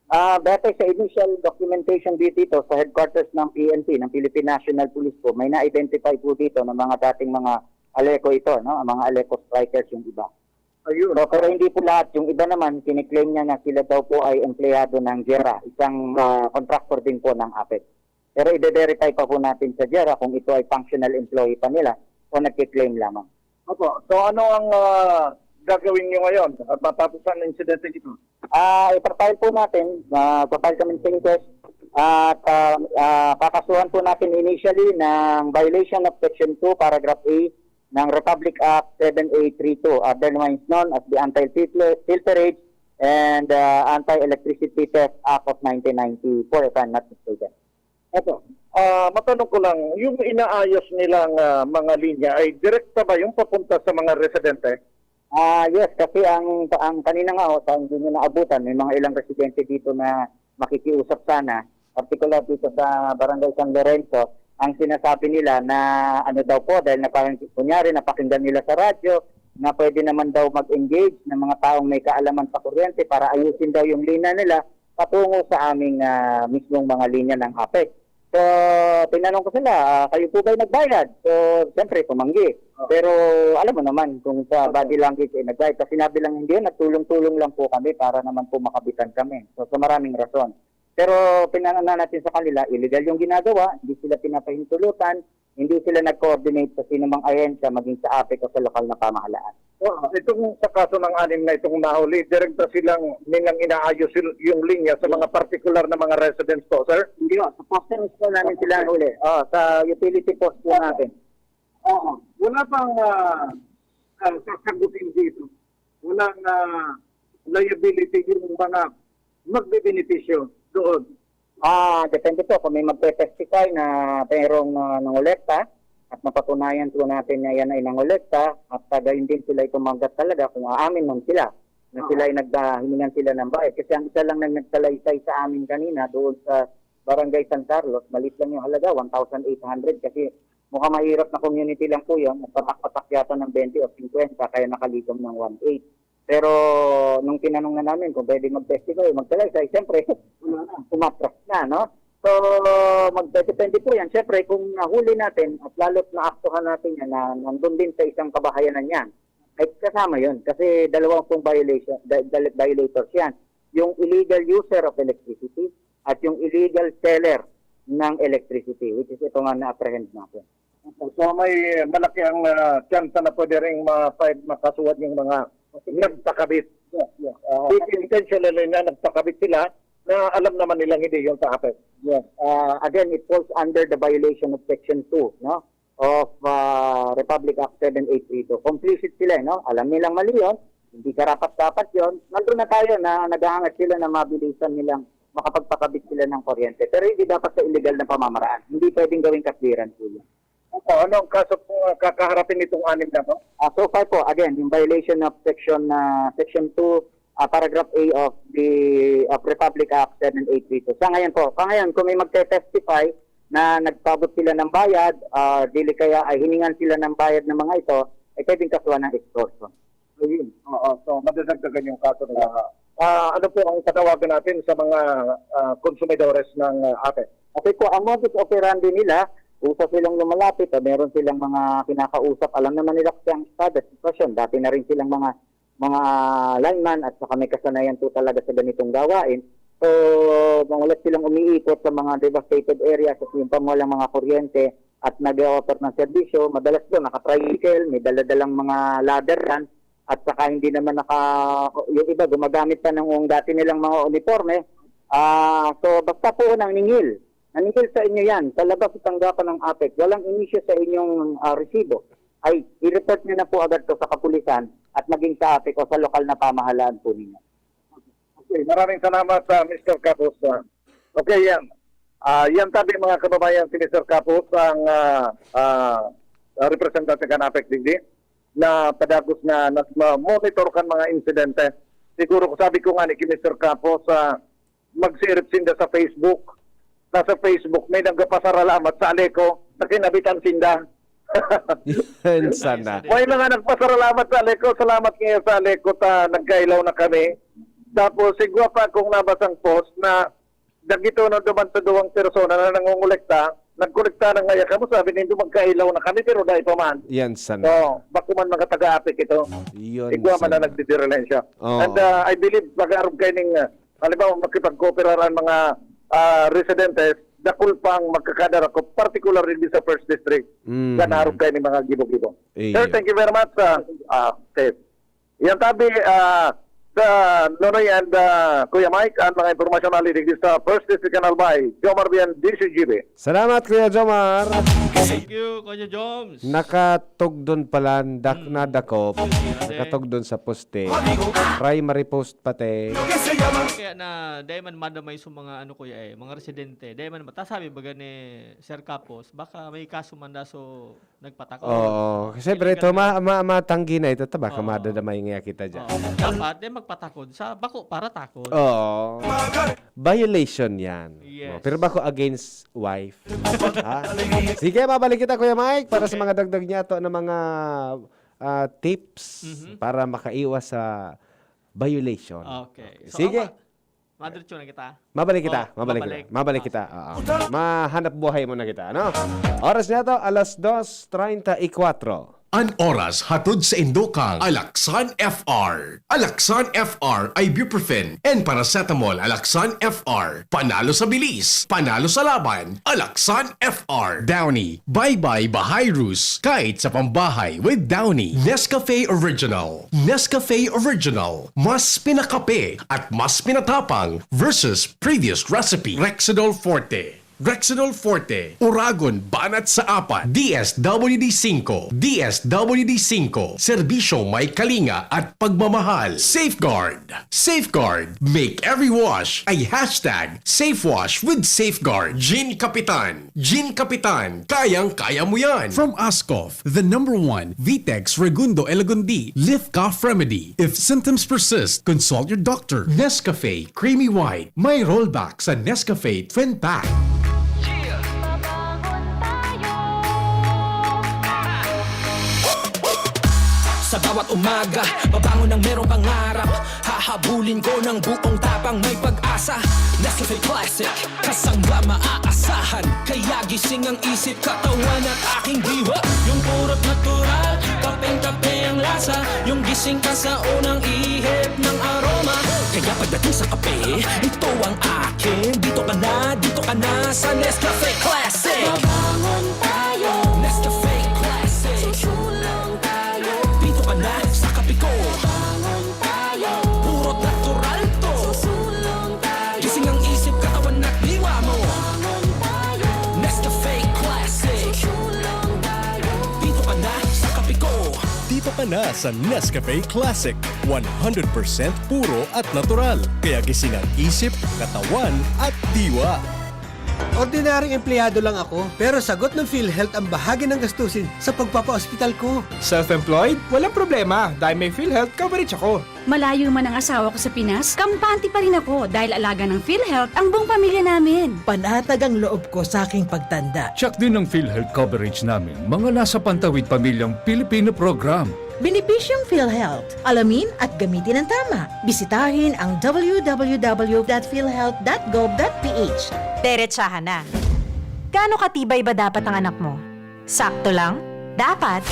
Ah, batay sa initial documentation dito, ito, sa headquarters ng P N P, ng Philippine National Police po, may na-identify po dito ng mga dating mga ALECO ito, no? Ang mga ALECO strikers yung iba. Ayun. So, pero hindi po lahat. Yung iba naman, kiniklaim niya na sila daw po ay empleyado ng JERA, isang ah, contractor din po ng APEC. Pero i-verify pa po natin sa JERA kung ito ay functional employee pa nila o nagkiklaim lamang. Opo. So ano ang ah, gagawin nyo ngayon at matapos ang insidente nito? Ah, ipapile po natin, uh, papile kami sa inquest at ah, ah, kakasuhan po natin initially ng violation of Section two, Paragraph A ng Republic Act seven A three two, otherwise known as the Anti-Filter- Filterage and ah, Anti-Electricity Theft Act of nineteen ninety-four, if I'm not mistaken. Opo. Ah, matanong ko lang, yung inaayos nilang ah, mga linya ay direkta ba yung papunta sa mga residente? Ah, yes, kasi ang ang kanina nga ho, sa hindi nyo naabutan, may mga ilang residente dito na makikiusap sana, particular dito sa Barangay San Lorenzo, ang sinasabi nila na ano daw po, dahil na parang kunyari napakinggan nila sa radyo na pwede naman daw mag-engage ng mga taong may kaalaman sa kuryente para ayusin daw yung linya nila patungo sa aming ah, mismong mga linya ng APEC. So, tinanong ko sila, ah, "Kayo po ba'y nagbayad?" So, siyempre, tumanggi. Pero alam mo naman kung sa body language ay nagbayad. Kasi sinabi lang, "Hindi yun, nagtulong-tulong lang po kami para naman po makabitan kami." So, sa maraming rason. Pero pinanganan natin sa kanila, illegal yung ginagawa, hindi sila pinapahintulutan, hindi sila nag-coordinate sa sinumang ahensya, maging sa APEC o sa lokal na pamahalaan. Oo, itong sa kaso ng anim na itong nahuli, direkta silang nilang inaayos yung linya sa mga partikular na mga residents po, sir? Hindi ho, sa poste mismo namin sila huli. Oh, sa utility post po natin. Oo. Wala bang uh, uh, sasagutin dito? Walang uh, liability yung mga magbebenepisyo doon? Ah, depende po kung may magte-testify na mayroong uh, nangolekta at mapatunayan po natin na yan ay nangolekta at uh, gayon din sila itumanggap talaga kung aamin man sila na sila ay naghiningan sila ng bayad. Kasi ang isa lang nang nagtalaysay sa amin kanina doon sa Barangay San Carlos, malit lang yung halaga, one thousand eight hundred kasi mukhang mahirap na community lang po yun. Nagpatak-patak yata ng twenty o fifty kaya nakalikom ng one eight. Pero nung tinanong na namin kung pwede mag-testify, magtalaysay, siyempre, umatras na, no? So, magdepende po yan. Siyempre, kung nahuli natin at lalo't naaktuhan natin yan na nandun din sa isang kabahayanan yan, ay kasama yun. Kasi dalawang pong violation, violator siya. Yung illegal user of electricity at yung illegal seller ng electricity, which is ito nga na-apprehend natin. So may malaki ang uh, chance na pwede rin makasuhan yung mga nagpakabit. Yeah, yeah. Uh, intentionally na nagpakabit sila na alam naman nilang hindi yung sa-apprehend. Yes. Uh, again, it falls under the violation of Section two, no? Of uh, Republic Act seven eight three two. Complicit sila, no? Alam nilang mali yun, hindi karapat-dapat yun. Nandun na tayo na naghahangad sila na mabilisan nilang makapagpakabit sila ng kuryente. Pero hindi dapat sa illegal na pamamaraan. Hindi pwedeng gawing katwiran po yun. Opo, ano ang kaso pong uh, kakaharapin nitong anim na to? Uh, so far po, again, in violation of section uh, section two, uh, paragraph A of the of Republic Act seven eight three two. Sa ngayon po, sa ngayon, kung may magte-testify na nagpabot sila ng bayad, uh, dili kaya ay hiningan sila ng bayad ng mga ito, ay pwedeng kasuhan ng extortion. Ayun. Oo, so madadagdagan yung kaso nila. Ah, ano po ang patawagan natin sa mga ah, konsumidores ng ah, APEC? Kasi po, ang modus operandi nila, uso silang lumalapit, o meron silang mga kinakausap, alam naman nila kasi ang estado, sitwasyon. Dati na rin silang mga mga lineman at saka may kasanayan po talaga sa ganitong gawain. So, mamulat silang umiikot sa mga devastated areas at yung pamulang mga kuryente at nag-offer ng serbisyo. Madalas doon, naka-tricycle, may daladalang mga ladder yan. At saka hindi naman naka, yung iba gumagamit pa ng dati nilang mga uniforme. Ah, so basta po naningil. Naningil sa inyo yan. Palabas sa tanggapan ng APEC. Walang inisyu sa inyong ah, resibo. Ay, i-report nyo na po agad to sa kapulisan at maging sa APEC o sa lokal na pamahalaan po ninyo. Okay, maraming salamat, uh, Mister Kapos. Uh, okay, yan. Uh, yan tabi mga kababayan si Mister Kapos, ang uh, uh, representante kan APEC digdi na padagos na nag-monitor kan mga insidente. Siguro sabi ko nga ni ki Mister Kapos, uh, magsirip sinda sa Facebook. Nasa Facebook, may nagpasaralamat sa ALECO na kinabitan sinda. Yan sana. May mga nagpasalamat sa Aleco. Salamat ngayon sa Aleco ta nagkailaw na kami. Tapos, sigwa pa kung nabasang post na dagito na duman sa duwang persona na nangongolekta, nagkolekta na ngaya kamo, sabi nindo, "Magkailaw na kami," pero dai pa man. Yan sana. So, bako man mga taga-apik ito. Yun Igwa man na sana. Nagdidirelensya. Oo. And, ah, I believe, pag-arog kayo ning, ah, halimbawa, makipag-cooperar ang mga, ah, residentes, dakul pang magkakadara ko, particularly sa First District, Mm. Ganarog kayo ning mga gibo-gibo. Iyo. Sir, thank you very much. Ah, ah, okay. Yan tabi, ah, sa Nonoy and, ah, Kuya Mike, ang mga impormasyon na liligdi sa First District Canal by Jomar Bian, D C G B. Salamat, Kuya Jomar. Thank you, Kuya Joms. Nakatugdon pala, dak-, Mm. nadakop. Yun, yun, ate. Nakatugdon sa poste. Primary post pati. Kaya na, dahil man madamay sa mga ano, kuya, eh, mga residente. Dahil man, ta sabi baga ni Sir Capos, baka may kaso man da, so, nagpatakod. Oo. Kasi, Hindi pre, ito, ka ma-, ma-, matanggi na ito. Tabaka Oo. madadamay nga kita dyan. Oo. Dapat, di magpatakod sa bako para takod. Oo. Violation yan. Yes. Oh, pero bako against wife. Ha? Sige, babalik kita, Kuya Mike, para sa Okay. mga dagdag niya to na mga, ah, tips Mhm. para makaiwas sa violation. Okay. So, Sige. ama, madiretso na kita? Mabalik kita, Oh, mabalik mabalik. kita, mabalik Ah, kita. Oo. Mahanap buhay mo na kita, no? Oras niya to, alas dos treinta y cuatro. An oras hatod sa indo kan Alaxan F R. Alaxan F R, ibuprofen and paracetamol. Alaxan F R, panalo sa bilis, panalo sa laban. Alaxan F R. Downy, bye-bye bahay rus, kahit sa pambahay with Downy. Nescafe Original. Nescafe Original. Mas pinakape at mas pinatapang versus previous recipe. Rexidol Forte. Rexidol Forte. Oragon, banat sa apat. D S W D singko. D S W D singko. Serbisyo may kalinga at pagmamahal. Safeguard. Safeguard. Make every wash a hashtag safe wash with Safeguard. Gin Kapitan. Gin Kapitan. Kayang-kaya mo yan. From Ascof, the number one Vitex Segundo Elagundi Lift Cough Remedy. If symptoms persist, consult your doctor. Nescafe Creamy White. May rollback sa Nescafe Twin Pack. Babangon tayo. Sa bawat umaga, babangon ng merong pangarap. Hahabulin ko ng buong tapang, may pag-asa. Nescafe Classic, kasang ba maaasahan? Kaya gising ang isip, katawan at aking diwa. Yung purot natural, kapeng-kape ang lasa. Yung gising ka sa unang ihip ng aroma. Kaya pagdating sa kape, ito ang akin. Dito ka na, dito ka na sa Nescafe Classic. Babangon tayo. Nescafe Classic. Susulong tayo. Dito ka na sa kape ko. Babangon tayo. Puro natural to. Susulong tayo. Gising ang isip, katawan at diwa mo. Babangon tayo. Nescafe Classic. Susulong tayo. Dito ka na sa kape ko. Dito ka na sa Nescafe Classic. One hundred percent puro at natural. Kaya gising ang isip, katawan at diwa. Ordinaryong empleyado lang ako, pero sagot ng PhilHealth ang bahagi ng gastusin sa pagpapaospital ko. Self-employed? Walang problema dahil may PhilHealth coverage ako. Malayo man ang asawa ko sa Pinas, kampante pa rin ako dahil alaga ng PhilHealth ang buong pamilya namin. Panatag ang loob ko sa aking pagtanda. Check din ang PhilHealth coverage namin, mga nasa pantawid pamilyang Pilipino program. Benepisyong PhilHealth. Alamin at gamitin ang tama. Bisitahin ang w w w dot philhealth dot gov dot p h. Derechahan na. Gaano katibay ba dapat ang anak mo? Sakto lang? Dapat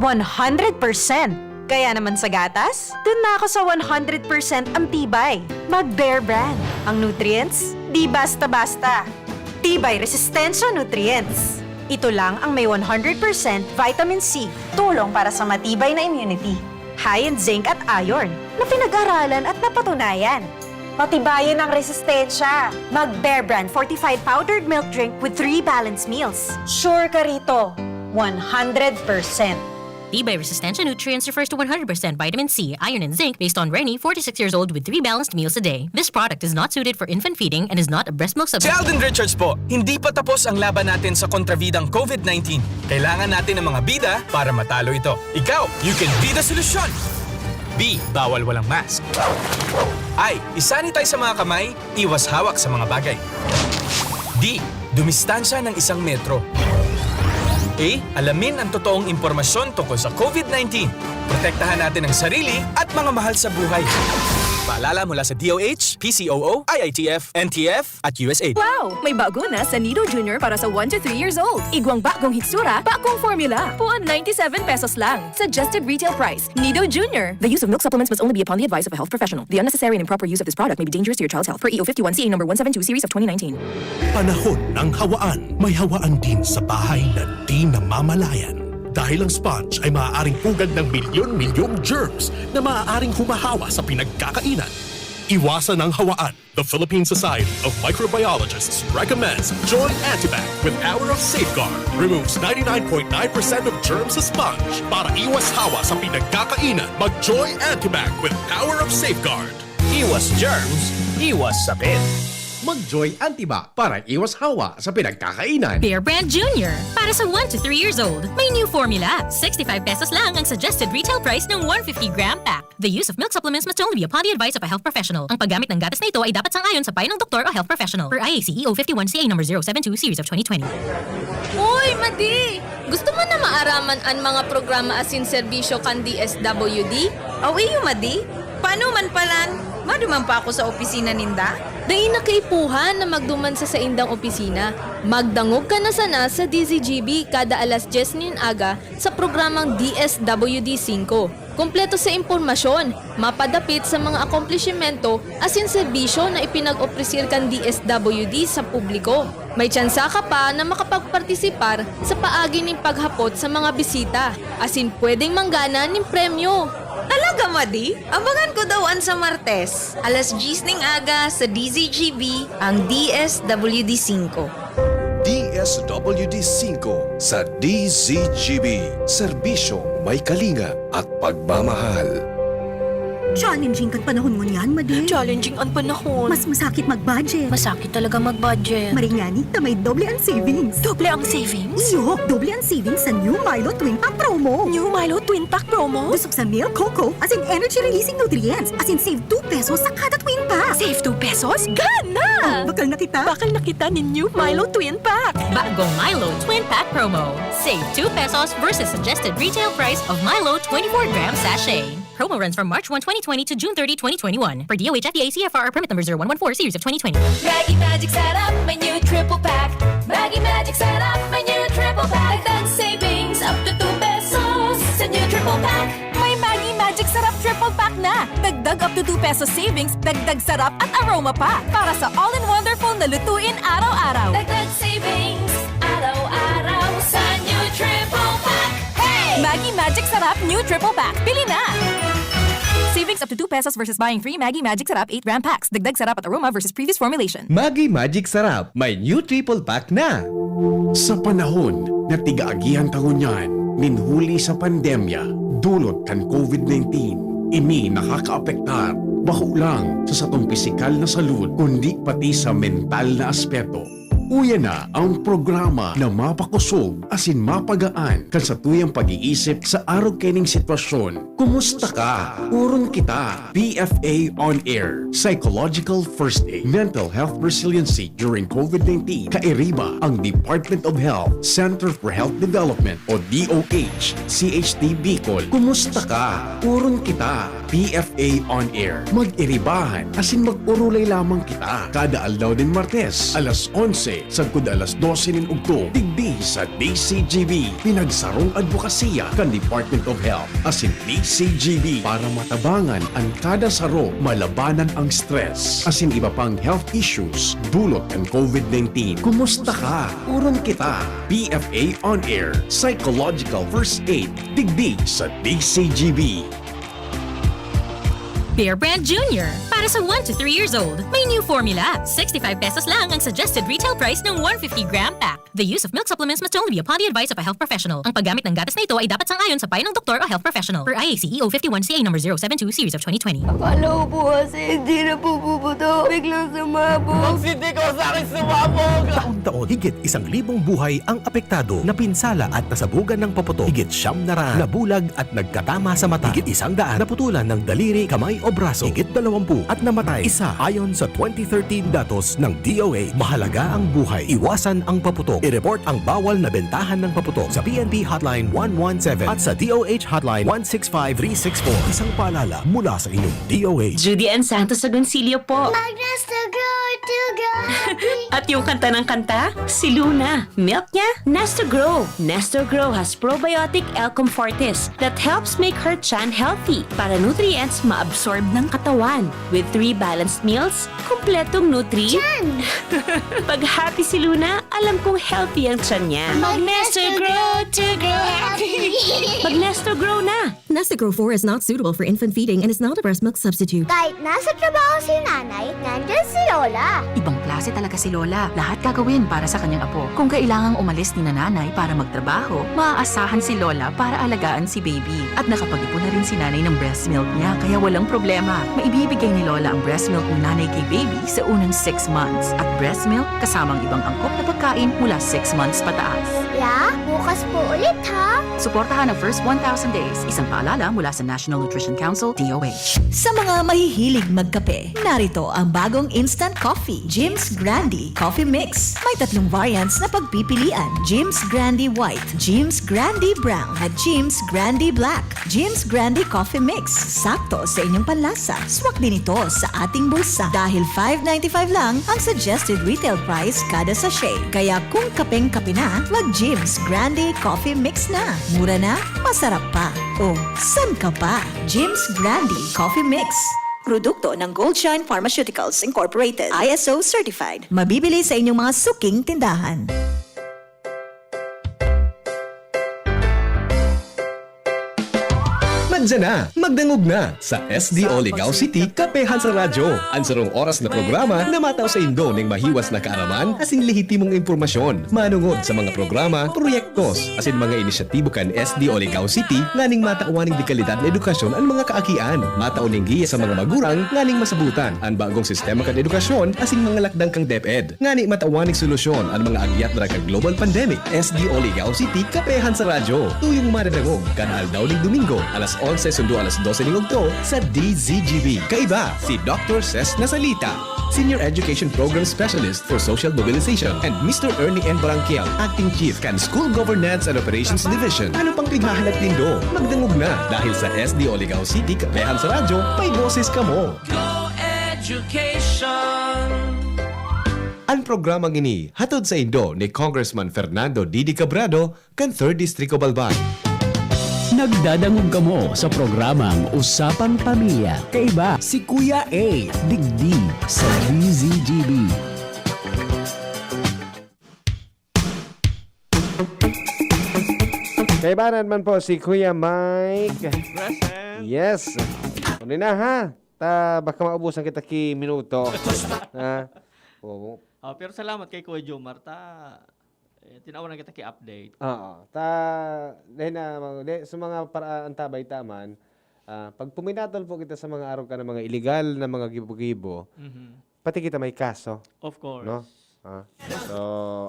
one hundred percent. Kaya naman sa gatas, dun na ako sa one hundred percent ang tibay. Mag Bear Brand. Ang nutrients, di basta-basta. Tibay Resistensya Nutrients. Ito lang ang may one hundred percent vitamin C, tulong para sa matibay na immunity. High in zinc at iron na pinag-aralan at napatunayan. Patibayin ang resistensya. Mag Bear Brand fortified powdered milk drink with three balanced meals. Sure ka rito, one hundred percent. Tibay Resistensya Nutrients refers to one hundred percent vitamin C, iron, and zinc based on Reni, forty-six years old, with three balanced meals a day. This product is not suited for infant feeding and is not a breast milk Si substitute. Alden Richards po, hindi pa tapos ang laban natin sa kontrabidang covid nineteen. Kailangan natin ng mga bida para matalo ito. Ikaw, you can be the solution! B, bawal walang mask. I, isanitize sa mga kamay, iwas hawak sa mga bagay. D, dumistansya ng isang metro. A, alamin ang totoong impormasyon tungkol sa COVID nineteen. Protektahan natin ang sarili at mga mahal sa buhay. Paalala mula sa D O H, P C O O, I I T F, N T F, at U S A I D. Wow! May bago na sa Nido Junior para sa one to three years old. Igwang bagong hitsura, bagong formula. Puon ninety-seven pesos lang. Suggested retail price. Nido Junior. The use of milk supplements must only be upon the advice of a health professional. The unnecessary and improper use of this product may be dangerous to your child's health. Per E O fifty-one C A number one seven two series of twenty nineteen. Panahon ng hawaan. May hawaan din sa bahay na di namamalayan. Dahil ang sponge ay maaaring pugad ng milyon-milyong germs na maaaring humahawa sa pinagkakainan. Iwasan ang hawaan. The Philippine Society of Microbiologists recommends Joy Antibac with Power of Safeguard. Removes ninety-nine point nine percent of germs sa sponge. Para iwas hawa sa pinagkakainan, mag-Joy Antibac with Power of Safeguard. Iwas germs, iwas sakit. Mag-Joy Antibac para iwas hawa sa pinagkakainan. Bear Brand Junior. Para sa one to three years old, may new formula. Sixty-five pesos lang ang suggested retail price ng one fifty gram pack. The use of milk supplements must only be upon the advice of a health professional. Ang paggamit ng gatas na ito ay dapat sang-ayon sa payo ng doktor o health professional. Per I A C E O fifty-one C A number zero seven two series of twenty twenty. Uy, Madi! Gusto mo na maaraman an mga programa asin serbisyo kan D S W D? Aw iyo, Madi? Paano man palan? Maduman pa ako sa opisina ninda? Dai na kaipuhan na magduman sa saindang opisina. Magdangog ka na sana sa D Z G B kada alas dyes nin aga sa programang D S W D singko. Kompleto sa impormasyon, mapadapit sa mga akomplishimento asin serbisyo na ipinag-opresir kan D S W D sa publiko. May tsansa ka pa na makapagpartisipar sa paagi nin paghapot sa mga bisita, asin pwedeng manggana nin premyo. Talaga, Madi? Abangan ko daw an sa Martes, alas dyes ning aga sa D Z G B, ang D S W D singko. D S W D singko sa D Z G B. Serbisyong may kalinga at pagmamahal. Challenging kan panahon ngunyan, Madi. Challenging an panahon. Mas masakit mag-budget. Masakit talaga mag-budget. Maringani ta may doble ang savings. Doble ang savings? Iyo, doble ang savings sa New Milo Twin Pack Promo. New Milo Twin Pack Promo? Busog sa milk, cocoa, asin energy-releasing nutrients. Asin save two pesos sa kada Twin Pack. Save two pesos? Gana! Bakal na kita! Bakal na kita nin New Milo Twin Pack! Bagong Milo Twin Pack Promo. Save two pesos versus suggested retail price of Milo twenty-four gram sachet. Promo runs from March one, twenty twenty to June thirty, twenty twenty-one. Per D O H F D A C F R R permit number zero one one four series of twenty twenty. Maggi Magic Sarap, may new triple pack. Maggi Magic Sarap, may new triple pack. Dagdag savings up to two pesos sa new triple pack. May Maggi Magic Sarap triple pack na. Dagdag up to two pesos savings, dagdag sarap at aroma pa. Para sa all-in-wonderful na lutuin araw-araw. Dagdag savings, araw-araw sa new triple pack. Hey! Maggi Magic Sarap New Triple Pack. Bili na! Savings up to two pesos versus buying three Maggi Magic Sarap eight gram packs. Dagdag sarap at aroma versus previous formulation. Maggi Magic Sarap, may new triple pack na! Sa panahon na tig-aagihan ta ngunyan nin huli sa pandemya dulot kan COVID nineteen, ini nakakaapektar bako lang sa satong pisikal na salud, kundi pati sa mental na aspeto. Uya na ang programa na mapakosog asin mapagaan kan satuyang pag-iisip sa arog kaining sitwasyon. Kumusta ka? Oron kita. P F A On Air, Psychological First Aid, Mental Health Resiliency during COVID nineteen. Kairiba ang Department of Health, Center for Health Development o D O H, C H D Bicol. Kumusta ka? Oron kita. P F A On Air. Mag-iribahan asin mag-orolay lamang kita kada aldaw nin Martes, alas onse sagkod alas dose nin ugto, digdi sa D C G B. Pinagsarong adbokasiya kan Department of Health asin D C G B para matabangan an kada saro, malabanan ang stress asin iba pang health issues dulot kan COVID nineteen. Kumusta ka? Oron kita. P F A On Air, Psychological First Aid, digdi sa D C G B. Bear Brand Junior. Para sa one to three years old, may new formula. Sixty-five pesos lang ang suggested retail price ng one fifty gram pack. The use of milk supplements must only be upon the advice of a health professional. Ang paggamit ng gatas na ito ay dapat sang-ayon sa payo ng doktor o health professional. Per I A C E O fifty-one C A number zero seven two series of twenty twenty. Akala ko po kasi hindi na po bubuto. Biglang sumabog. Magsindi ka sa akin sumabog! Taon-taon, higit isang libong buhay ang apektado, napinsala at nasabugan ng paputok. Higit siyam na raan nabulag at nagkatama sa mata. Higit isang daan naputulan ng daliri, kamay o braso. Higit dalawampu at namatay isa. Ayon sa twenty thirteen datos ng D O H, mahalaga ang buhay. Iwasan ang paputok. I-report ang bawal na bentahan ng paputok sa P N P Hotline one one seven at sa D O H Hotline one six five three six four. Isang paalala mula sa inyong D O H. Judy Ann Santos Agoncillo po. Mag-Nestor Grow to Grow Happy. At yung kanta ng kanta, si Luna. Milk niya, Nestor Grow. Nestor Grow has probiotic L-Comfortis that helps make her tiyan healthy para nutrients maabsorb ng katawan. With three balanced meals, kumpletong nutri. Tiyan! Pag happy si Luna, alam kong healthy ang tiyan niya. Mag-Nestor Grow to Grow Happy. Mag-Nestor Grow na! Nestor Grow four is not suitable for infant feeding and is not a breast milk substitute. Kahit nasa trabaho si nanay, nandyan si Lola. Ibang klase talaga si Lola. Lahat gagawin para sa kanyang apo. Kung kailangang umalis ni nanay para magtrabaho, maaasahan si Lola para alagaan si baby. At nakapag-ipon na rin si nanay ng breast milk niya, kaya walang problema. Maibibigay ni Lola ang breast milk ni nanay kay baby sa unang six months. At breast milk kasama ang ibang angkop na pagkain mula six months pataas. La, bukas po ulit ha. Suportahan ang first one thousand days. Isang paalala mula sa National Nutrition Council, D O H. Sa mga mahihilig magkape, narito ang bagong instant coffee, Jim's Grande Coffee Mix. May tatlong variants na pagpipilian, Jim's Grande White, Jim's Grande Brown, at Jim's Grande Black. Jim's Grande Coffee Mix, sakto sa inyong panlasa. Swak din ito sa ating bulsa dahil five ninety-five lang ang suggested retail price kada sachet. Kaya kung kapeng-kape na, mag Jim's Grande Coffee Mix na. Mura na, masarap pa. O, san ka pa? Jim's Grande Coffee Mix. Produkto ng Goldshine Pharmaceuticals Incorporated, I S O certified. Mabibili sa inyong mga suking tindahan. Madya na, magdangog na sa S D O Ligao City, Kapehan sa Radyo. An sarong oras na programa na matao sa indo ning mahiwas na kaaraman asin lehitimong impormasyon manungod sa mga programa, proyektos, asin mga inisyatibo kan S D O Ligao City nganing matawan ning dekalidad na edukasyon an mga kaakian. Matao ning giya sa mga magurang nganing masabotan an bagong sistema kan edukasyon asin mga lakdang kan DepEd. Ngani matawan ning solusyon an mga agyat na kan global pandemic. S D O Ligao City, Kapehan sa Radyo. Tuyong madadangog kan aldaw ning Domingo, alas onse sundo alas dose ning udto sa D Z G B. Kaiba, si Doktor Ses Nasalita, Senior Education Program Specialist for Social Mobilization, and Mister Ernie N. Barangkiel, Acting Chief kan School Governance and Operations Division. Ano pang pighahalat nindo? Magdangog na, dahil sa S D O Ligao City, Kapehan sa Radyo, may boses kamo. Go Education! An programang ini hatod saindo ni Congressman Fernando Didi Cabrado kan Third District of Albay. Nagdadangog kamo sa programang Usapang Pamilya. Kaiba, si Kuya A, digdi sa D Z G B. Kaibanan man po si Kuya Mike. Present. Yes. Ano na ha? Ta, baka maubusan kita ki minuto. Ha? Oo. Ah, pero salamat kay Kuya Jomar. Ta, eh, tinawan na kita ki update. Oo. Ta, dahil na, mga, di, sa mga para, antabay taman, ah, pag puminatol po kita sa mga arog ka ng mga illegal na mga gibo-gibo, Mhm. pati kita may kaso. Of course. No? Ah. So,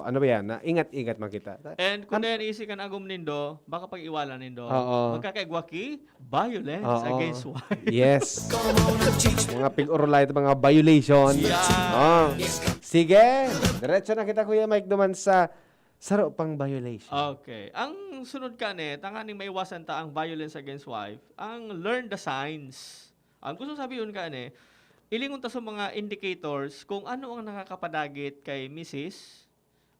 ano ba yan? Na ingat-ingat man kita. And kung Am- dahil isi kan agom nindo, baka pag-iwalan nindo. Oo. Magkakaigwa ki, violence Oo. against wife. Yes. Mga pig-urulay ito, mga violation. Yeah. Oh. Sige, diretso na kita, Kuya Mike, duman sa saro pang violation. Okay. Ang sunod ka ni, tanganing maiwasan ta ang violence against wife, ang learn the signs. Ang gusto sabihin ka ni, ilingon ta sa mga indicators kung ano ang nakakapadagit kay misis,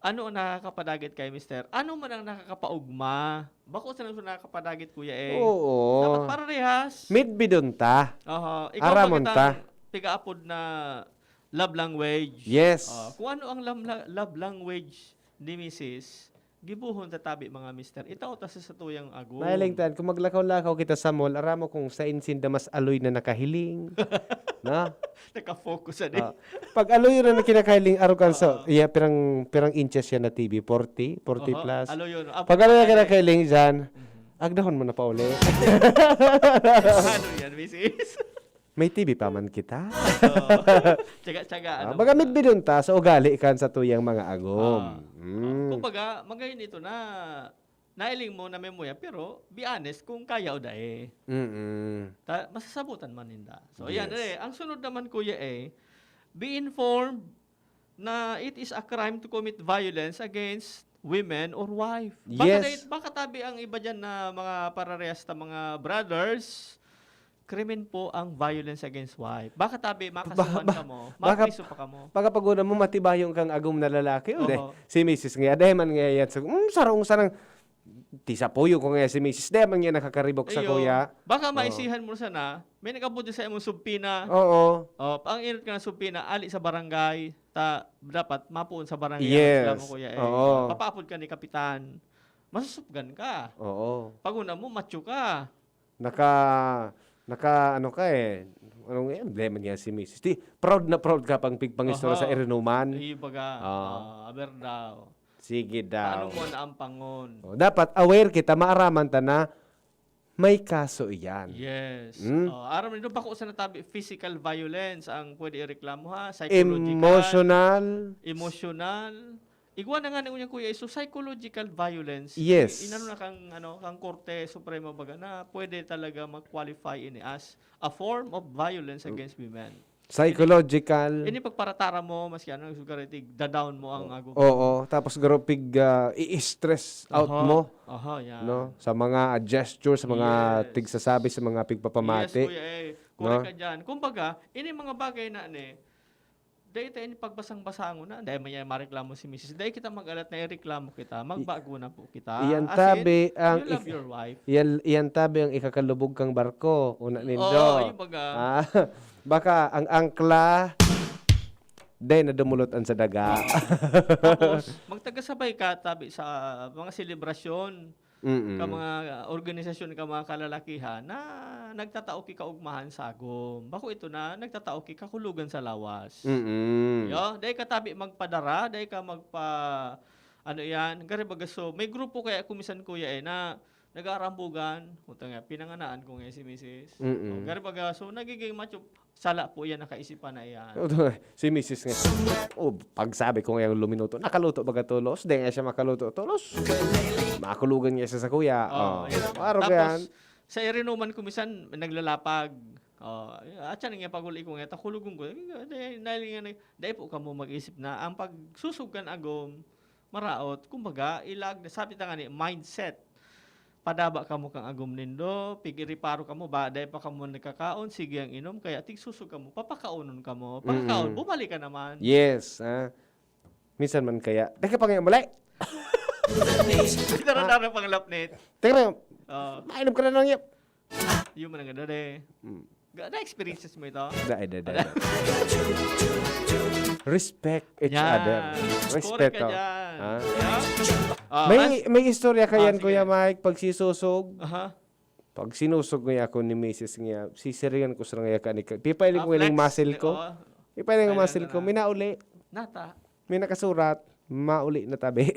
ano ang nakakapadagit kay mister, ano man ang nakakapaugma. Bako sa nang nakakapadagit, Kuya, eh. Oo. Dapat parehas. Midbidon ta. Aha. Ikaw Aramon pa ta. Kitang pigaapod na love language. Yes. Ah, kung ano ang lam-, la-, love language ni misis, gibohon ta tabi, mga mister. Itao ta sa satuyang agom. Mahiling tan, kung maglakaw-lakaw kita sa mall, aramo kung sain sinda mas aloy na nakahiling. Na? Nakafocus sa di. Ah, pag aloy na kinakahiling, arogan sa, Oo. iya, pirang, pirang inches yan na T V, forty, forty Oho, plus. Aloy yun. Ah, Pag aloy na pwede. Kinakahiling dyan, Mhm. agdahon mo na pa uli. Ano yan, misis? May T V pa man kita. Oo. Tsaga-tsaga, Ah, ano baga ba? Midbidon ta sa ugali kan satuyang mga agom. Ah. Mm. Kumbaga, magayon ito na Nailing mo na may muya, pero be honest kung kaya o dai. Mm-mm. Ta, masasabutan man ninda. So, yan Yes. eh. Ang sunod naman, Kuya A, be informed na it is a crime to commit violence against women or wife. Baka, Yes. dahil- baka tabi ang iba dyan na mga pararehas ta mga brothers, krimen po ang violence against wife. Baka tabi, makasuhan ba- ka mo, baka- mapriso pa ka mo. Pagkapaguna mo, matibayon kang agom na lalaki. O, de, Oho. si misis nga, dahil man nga yan. So, mm, sarong sanang, tisapuyo ko nga si misis, dahil man nga nakakaribok sa Iyo, kuya. Baka Oo. maisihan mo sana, may nag-abot sa imong subpina. Oo. Oh, ang inot ka ng subpina, ali sa barangay, ta, dapat mapuon sa barangay Yes. ang reklamo, Kuya A. Oo. Papaapod ka ni Kapitan. Masusupgan ka. Oo. Pag una mo, macho ka. Naka, naka, ano ka eh. Anong emblema niya si misis? Di, proud na proud ka pang pigpangistorya sa Aha. irinuman. Ay, baga, Ah. ah, aber daw. Sige Paano daw. mo naampangon? Oh, dapat aware kita, maaraman ta na may kaso iyan. Yes. Hmm? Oh, aram nindo, bako sa natabi, physical violence ang pwede ireklamo, ha? Psychological, Emotional. Emotional. Igwa na nga na ngunyan, Kuya, so psychological violence. Yes. Inano na kang, ano, kang Korte Suprema baga na pwede talaga mag-qualify ini as a form of violence against women. Psychological. Ini pagparatara mo, maski ano, sugar rating, da-down mo ang agom. Oo, tapos garo pig ah, i-stress out Aha. mo, Aha, yan. no? Sa mga gesture, sa mga Yes. tigsasabi, sa mga pigpapamati. Yes, Kuya, eh. Correct No? ka dyan. Kumbaga, ini mga bagay na ni, dahil tayo ini pagbasang-basangon na, dahil may mareklamo si misis, dahil kita mag-alat na ireklamo kita, magbago na po kita. Iyan As tabi in, ang you love ik- your wife. Yan, yan tabi ang ikakalubog kang barko, una nindo. Oo, yung baga. Ah, baka ang angkla, day na dumulot an sa daga. Tapos, magtagasabay ka, tabi sa mga selebrasyon, Mm-mm. ka mga organisasyon, ka mga kalalakihan, na nagtatao ki kaugmahan sa agom. Bako ito na nagtatao ki kakulogan sa lawas. Mm-mm. Yo, dahil ka tabi magpadara, dahil ka magpa, ano yan, gari baga so, may grupo kaya kumisan, Kuya, eh, na nag-aarambugan, utang nga, pinanganaan ko nga si misis. Mm-mm. O, gari baga so, nagiging macho, sala po yan, nakaisipan na yan. Si misis nga. Oh, pagsabi ko ngayong luminuto, nakaluto baga tolos? Di nga siya makaluto tolos. Makulugan niya siya sa kuya. Oh, Oh, yeah. Araw ko Tapos, yan. sa irinuman ko minsan, naglalapag. Oh, at siya nga paguli ko nga, takulogon ko. Dahil, dahil nga, dahil po kamo mag-isip na ang pagsusog kan agom, maraot, kumbaga, ilag, sabi ta nga ni, mindset. Padaba kamo kang agom nindo, pig-iriparo kamo, ba, dahil pa kamo nagkakaon, sige ang inom, kaya tigsusog kamo, papakaonon kamo, pakakaon, Mm-mm. bumalik ka naman. Yes, ah. Minsan man kaya, teka pa ngayon muli. Dara-dara pang lapnit. Teka na, Oh, mainom ka na lang yun. Yung man ang ganda, eh. Mm. Ga-, na-experiences mo ito? Dai, dai, dai. Respect each Yan. other. Correct Respeto. ka dyan. Ha? Yeah? Ah, may, as- may istorya ka Ah, yan, sige. Kuya Mike, pag sisusog. Aha. Pag sinusog niya ako ni misis niya, sisiringan ko sa nga ka ni ka. Pipailing Ah, ko yung flex. muscle ko. Oo. Pipailing yung Ay, muscle ano ko. na. Minauli. Nata. May nakasurat, mauli na tabi.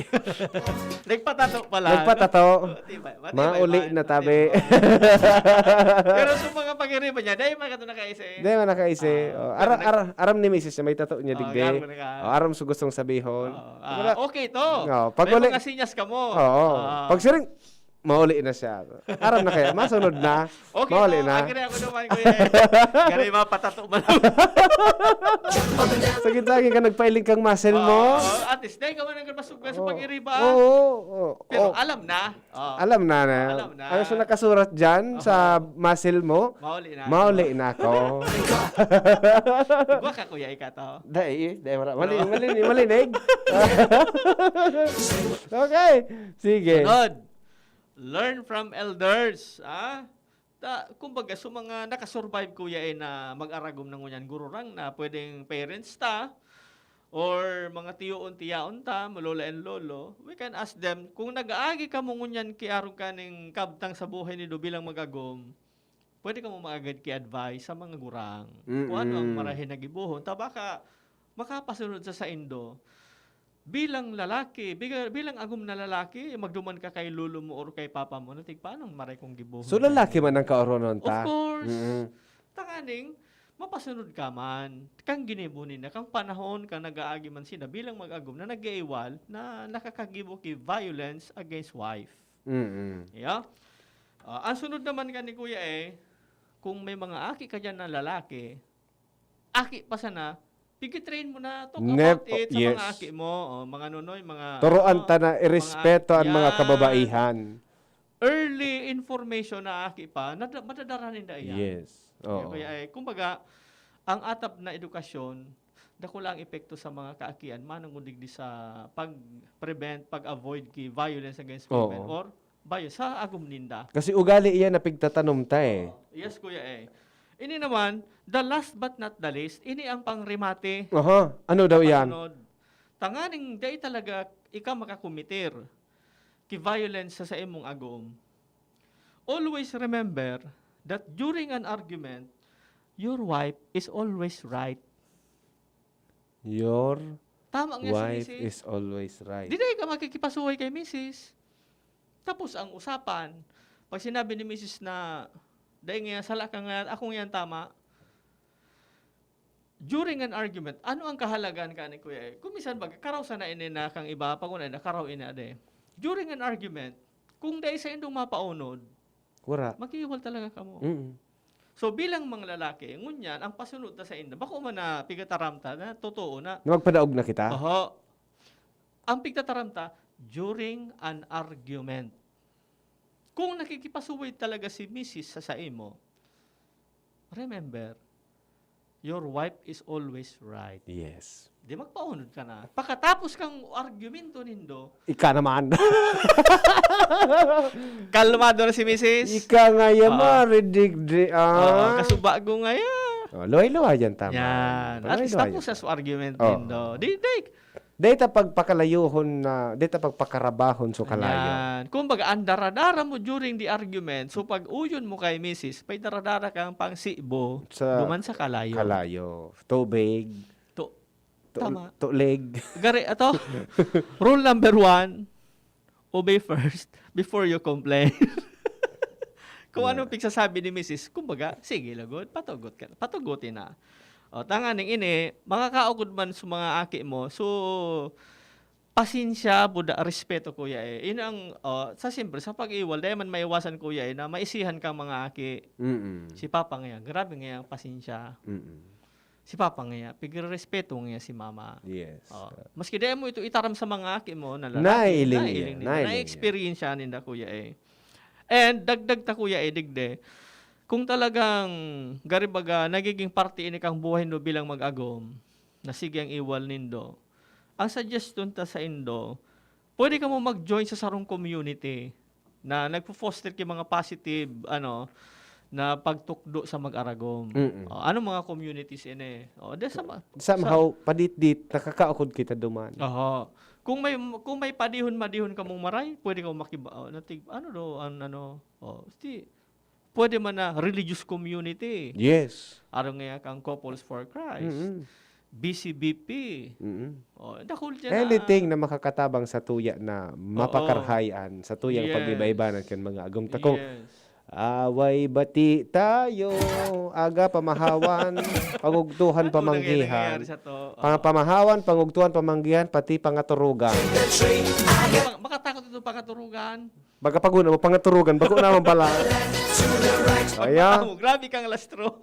Nagpatato pala. Nagpatato. Oh, di ba? Matibay Mauli man. na Matibay tabi. man. Pero sa mga pag-iriba niya, dahil may kato nakaisi. Di man nakaisi. Ah, Oh, pero ara, nag- ara, aram ni misis niya, may tato niya Oh, digdi. garo na ka. Oh, aram sa gustong sabihon. Oh, ah, Wala. Okay to. Oh, pag May uli- mga sinyas ka mo. Oo. Ah. Pag siring, mauli na siya. Aram na kaya. Masunod na. Okay, Mauli oh, na. Agree ako naman, Kuya. Gari, mapatato man. Sa gitna ka nagpailing kang muscle mo. Oh, at least, dahil ka man ang masuga sa Oo. pag-iriba. Oo. Oo. Pero Oo. alam na. Oh. Alam na na. Alam na. Ano sa nakasurat dyan Oo. sa muscle mo? Mauli na. Mauli na ako. Igwa ka, Kuya, ika to. Dai, dai, wala. Mali, Oo. mali, malinig. Okay. Sige. Sunod. Learn from elders. Ah? Ta, kumbaga, sa mga nakasurvive, Kuya, eh, na mag-aragom na ngunyan gururang na pwedeng parents ta, or mga tiyoon, tiyaon ta, lola and lolo, we can ask them, kung nag-aagi kamo ngunyan ki arog kaning kabtang sa buhay nindo bilang mag-agom, pwede kamo maagad ki advice sa mga gurang. Kung ano ang Mm-mm. marahay na gibohon, ta baka makapasunod sa saindo. Bilang lalaki, biga-, bilang agom na lalaki, magduman ka kay lolo mo or kay papa mo, na tig, "Paano ang maray kong gibohon?" So, lalaki man ang kaoronon Of ta. course. Mm-mm. Tanganing, mapasunod ka man. Kang ginibo nina, kang panahon, kang nag-aagi man sila bilang mag-agom na nag-iiwal, na nakakagibo ki violence against wife. Mm. Yeah? Ah, ang sunod naman ka ni Kuya eh, kung may mga aki ka dyan na lalaki, aki pa sana, pigi-train mo na, talk Nep- about it sa mga yes. aki mo, o, mga nunoy, mga Turuan ano, ta na irespeto ang mga yan. Kababaihan. Early information na aki pa, nada, madadara ninda iyan. Yes. Kaya, Oo. Kuya eh, kumbaga, ang atap na edukasyon, dakula ang epekto sa mga kaakian, manong digdi sa pag-prevent, pag-avoid ki violence against Oo. women or bayo sa agom ninda. Kasi ugali iyan na pigtatanom ta eh. Yes, Kuya eh. Ini naman, the last but not the least, ini ang pangrimate. Aha, ano daw yan? Pasunod. Tanganing dai talaga ika makakometer ki violence sa, sa imong agom. Always remember that during an argument, your wife is always right. Your Tama nga si wife misis. Is always right. Di dai ka makikipasuhay kay misis. Tapos ang usapan, pag sinabi ni misis na, dai nga sala ka nga, ako nga tama. During an argument, ano ang kahalagahan ka ni Kuya? Kung minsan ba, karaw sana ini na kang iba, pag una na, karaw ini ade. During an argument, kung dai sa indong mapaunod, Wara. Mag-iiwal talaga kamo. Mm. So bilang mga lalaki, ngunyan, ang pasunod ta sa inda, bako man na pigataram ta na totoo na. Na magpadaog na kita? Oho. Ang pigtataram ta, during an argument. Kung nakikipasuway talaga si misis sa saimo, remember, your wife is always right. Yes. Di magpaunod ka na. Pakatapos kang argumento nindo, Ika naman. Kalmado na si misis. Ika nga yan, Oo. maridigdi, Oo, ah. Kasubago nga yan. Oh, luhay-luhay yan, tama. Yan. At least Luhay-luhay tapos yan. Sa argument Oo. nindo. Di, di. Dahil ta pagpakalayuhon na, dahil ta pagpakarabahan so kalayo. Yan. Kumbaga, ang daradara mo during the argument, so pag uyon mo kay misis, may daradara kang pangsibo, Sa duman sa kalayo. Kalayo. Tubig. To, Tu- tama. Tulig. Gari, ato, rule number one, obey first before you complain. Kung ano pigsasabi ni misis, kumbaga, sige lagod, patugot ka, patugutin na. O, tanganing ini, makakaugod man sa mga aki mo. So, pasensya, buda, respeto, kuya eh. Yun ang, o, sa siyempre, sa pag-iwal, dahil man maiwasan, kuya eh, na maisihan kang mga aki. Mm-mm. Si Papa ngayon, grabe ngayon ang pasensya. Mm-mm. Si Papa ngayon, pigre-respeto ngayon si Mama. Yes. Oh. Maski dahil mo ito itaram sa mga aki mo na lalaki, Nailing nailing niya, ninda, nailing na-experience siya ninda, kuya eh. And dagdag ta, kuya eh, digde, kung talagang garibaga, nagiging parte ini kang buhay no bilang mag-agom, na sige ang iwal nindo, ang suggestion ta sa indo, pwede ka mo mag-join sa sarong community na nagpo-foster ki mga positive, ano, na pagtukdo sa mag-aragom. Mm-mm. Oh, anong mga communities ini? Oh, de sa ma- Somehow, paditdit, nakakaukod kita duman. Oho. Kung may kung may padihon-madihon ka mong maray, pwede ka makiba oh, natig ano do ang ano. Oh, sti pwede man na religious community. Yes. Arong nga kang Couples for Christ, Mm-mm. B C B P. Mm-mm. Oh, dakul dyan Anything na makakatabang sa tuya na mapakarhayan, sa tuyang Yes. pag-iba-ibanan kan mga agom takong Yes. Away bati tayo, aga pamahawan, pangugtuhan Ano na ngayon pamanggihan. Nangyayari sa to? Pang pamahawan, pangugtuhan pamanggihan, pati pangaturugan. Mak- makatakot ito pangaturugan. Baga pag una mo, pangaturugan, bago naman pala. Ayan. Oh, grabe kang lastro.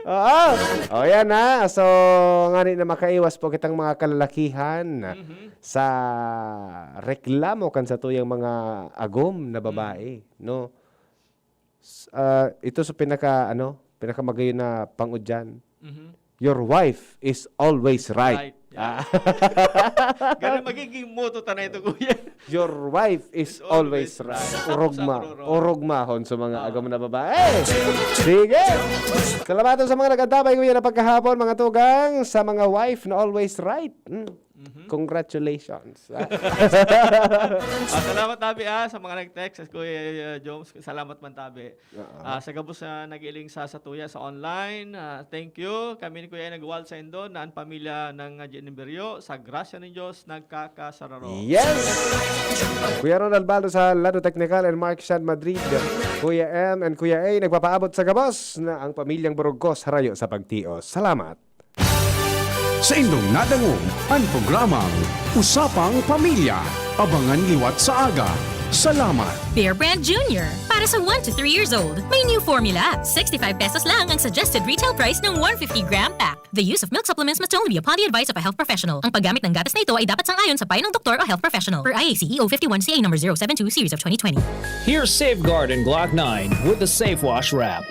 Oo. O yan na. So, ngani na makaiwas po kitang mga kalalakihan Mhm. sa reklamo kan sa tuyang mga agom na babae, no? S- ah, ito sa pinaka, ano, pinakamagayon na pangudyan. Mhm. Your wife is always right. Right. Yeah. Ganun magiging motto ta na ito, kuya. Your wife is Is always always right. right. Urugma, Tapos ang roro. urugmahon sa mga Ah. agom na babae. Sige. Salamat sa mga nag-antabay, kuya, na pagkahapon, mga tugang, sa mga wife na always right. Mm. Mhm. Congratulations. Ah, salamat tabi ah, sa mga nag-text, Kuya uh, Jones. Salamat man tabi. Oo. Ah, sa gabos na nag-iling sa satuya sa online, ah, thank you. Kami ni Kuya ay nagwal sa indo na ang pamilya ng uh, Jenimberio, sa grasya ng Diyos, nagkakasararo. Yes! Kuya Ronald Baldo sa Lado Technical and Mark Shad Madrid. Kuya M and Kuya A nagpapaabot sa gabos na ang pamilyang Burugkos harayo sa pagtios. Salamat! Sa indong nadangog, ang programang Usapang Pamilya. Abangan liwat sa aga. Salamat! Bear Brand Junior. Para sa one to three years old, may new formula. Sixty-five pesos lang ang suggested retail price ng one fifty gram pack. The use of milk supplements must only be upon the advice of a health professional. Ang paggamit ng gatas na ito ay dapat sang-ayon sa payo ng doktor o health professional. Per I A C E O fifty-one C A number zero seven two series of twenty twenty. Here's Safeguard and Glock nine with the Safe Wash wrap.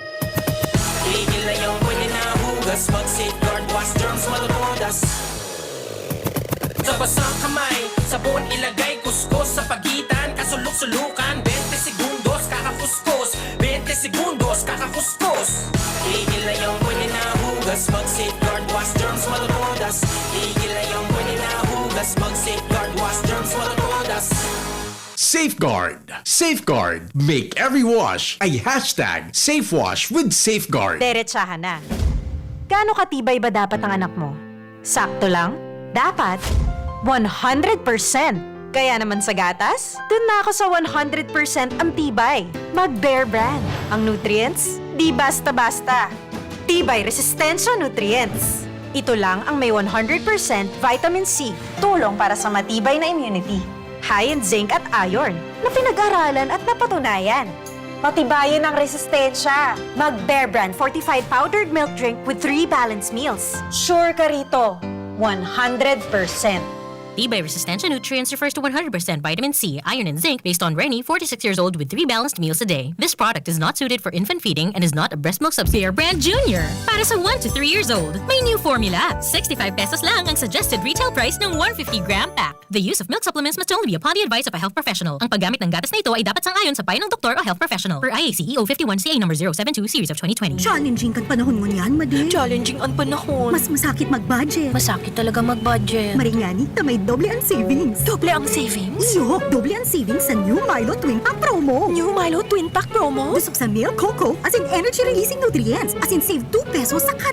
Tigil na yung pwede na hugas. Mag-Safeguard, wash germs, matutudas. Sa basang kamay, sabon ilagay, kuskus sa pagitan, kasulok-sulukan, twenty segundos, kakakuskus, twenty segundos, kakakuskus. Tigil na yung pwede na hugas. Mag-Safeguard, wash germs, matutudas. Tigil na yung pwede na hugas. Mag-Safeguard, wash germs, matutudas. Safeguard! Safeguard! Make every wash a hashtag safe wash with Safeguard. Derechahan na. Gaano katibay ba dapat ang anak mo? Sakto lang? Dapat? One hundred percent! Kaya naman sa gatas, dun na ako sa one hundred percent ang tibay. Mag Bear Brand. Ang nutrients, di basta-basta. Tibay Resistensya Nutrients. Ito lang ang may one hundred percent vitamin C, tulong para sa matibay na immunity. High in zinc at iron, na pinag-aralan at napatunayan. Patibayin ang resistensya. Mag Bear Brand fortified powdered milk drink with three balanced meals. Sure ka rito, one hundred percent. Tibay Resistensya Nutrients refers to one hundred percent vitamin C, iron, and zinc based on Reni, forty-six years old, with three balanced meals a day. This product is not suited for infant feeding and is not a breast milk substitute. Bear Brand Junior. Para sa one to three years old, may new formula. Sixty-five pesos lang ang suggested retail price ng one fifty gram pack. The use of milk supplements must only be upon the advice of a health professional. Ang paggamit ng gatas na ito ay dapat sang-ayon sa payo ng doktor o health professional. Per I A C E O fifty-one C A number zero seven two series of twenty twenty. Challenging kan panahon ngunyan, Madi. Challenging ang panahon. Mas masakit mag-budget. Masakit talaga mag-budget. Maringani ta may doble ang savings. Doble ang savings? Iyo, doble ang savings sa New Milo Twin Pack Promo. New Milo Twin Pack Promo? Busog sa milk, cocoa, as in energy-releasing nutrients, as in save two pesos sa kada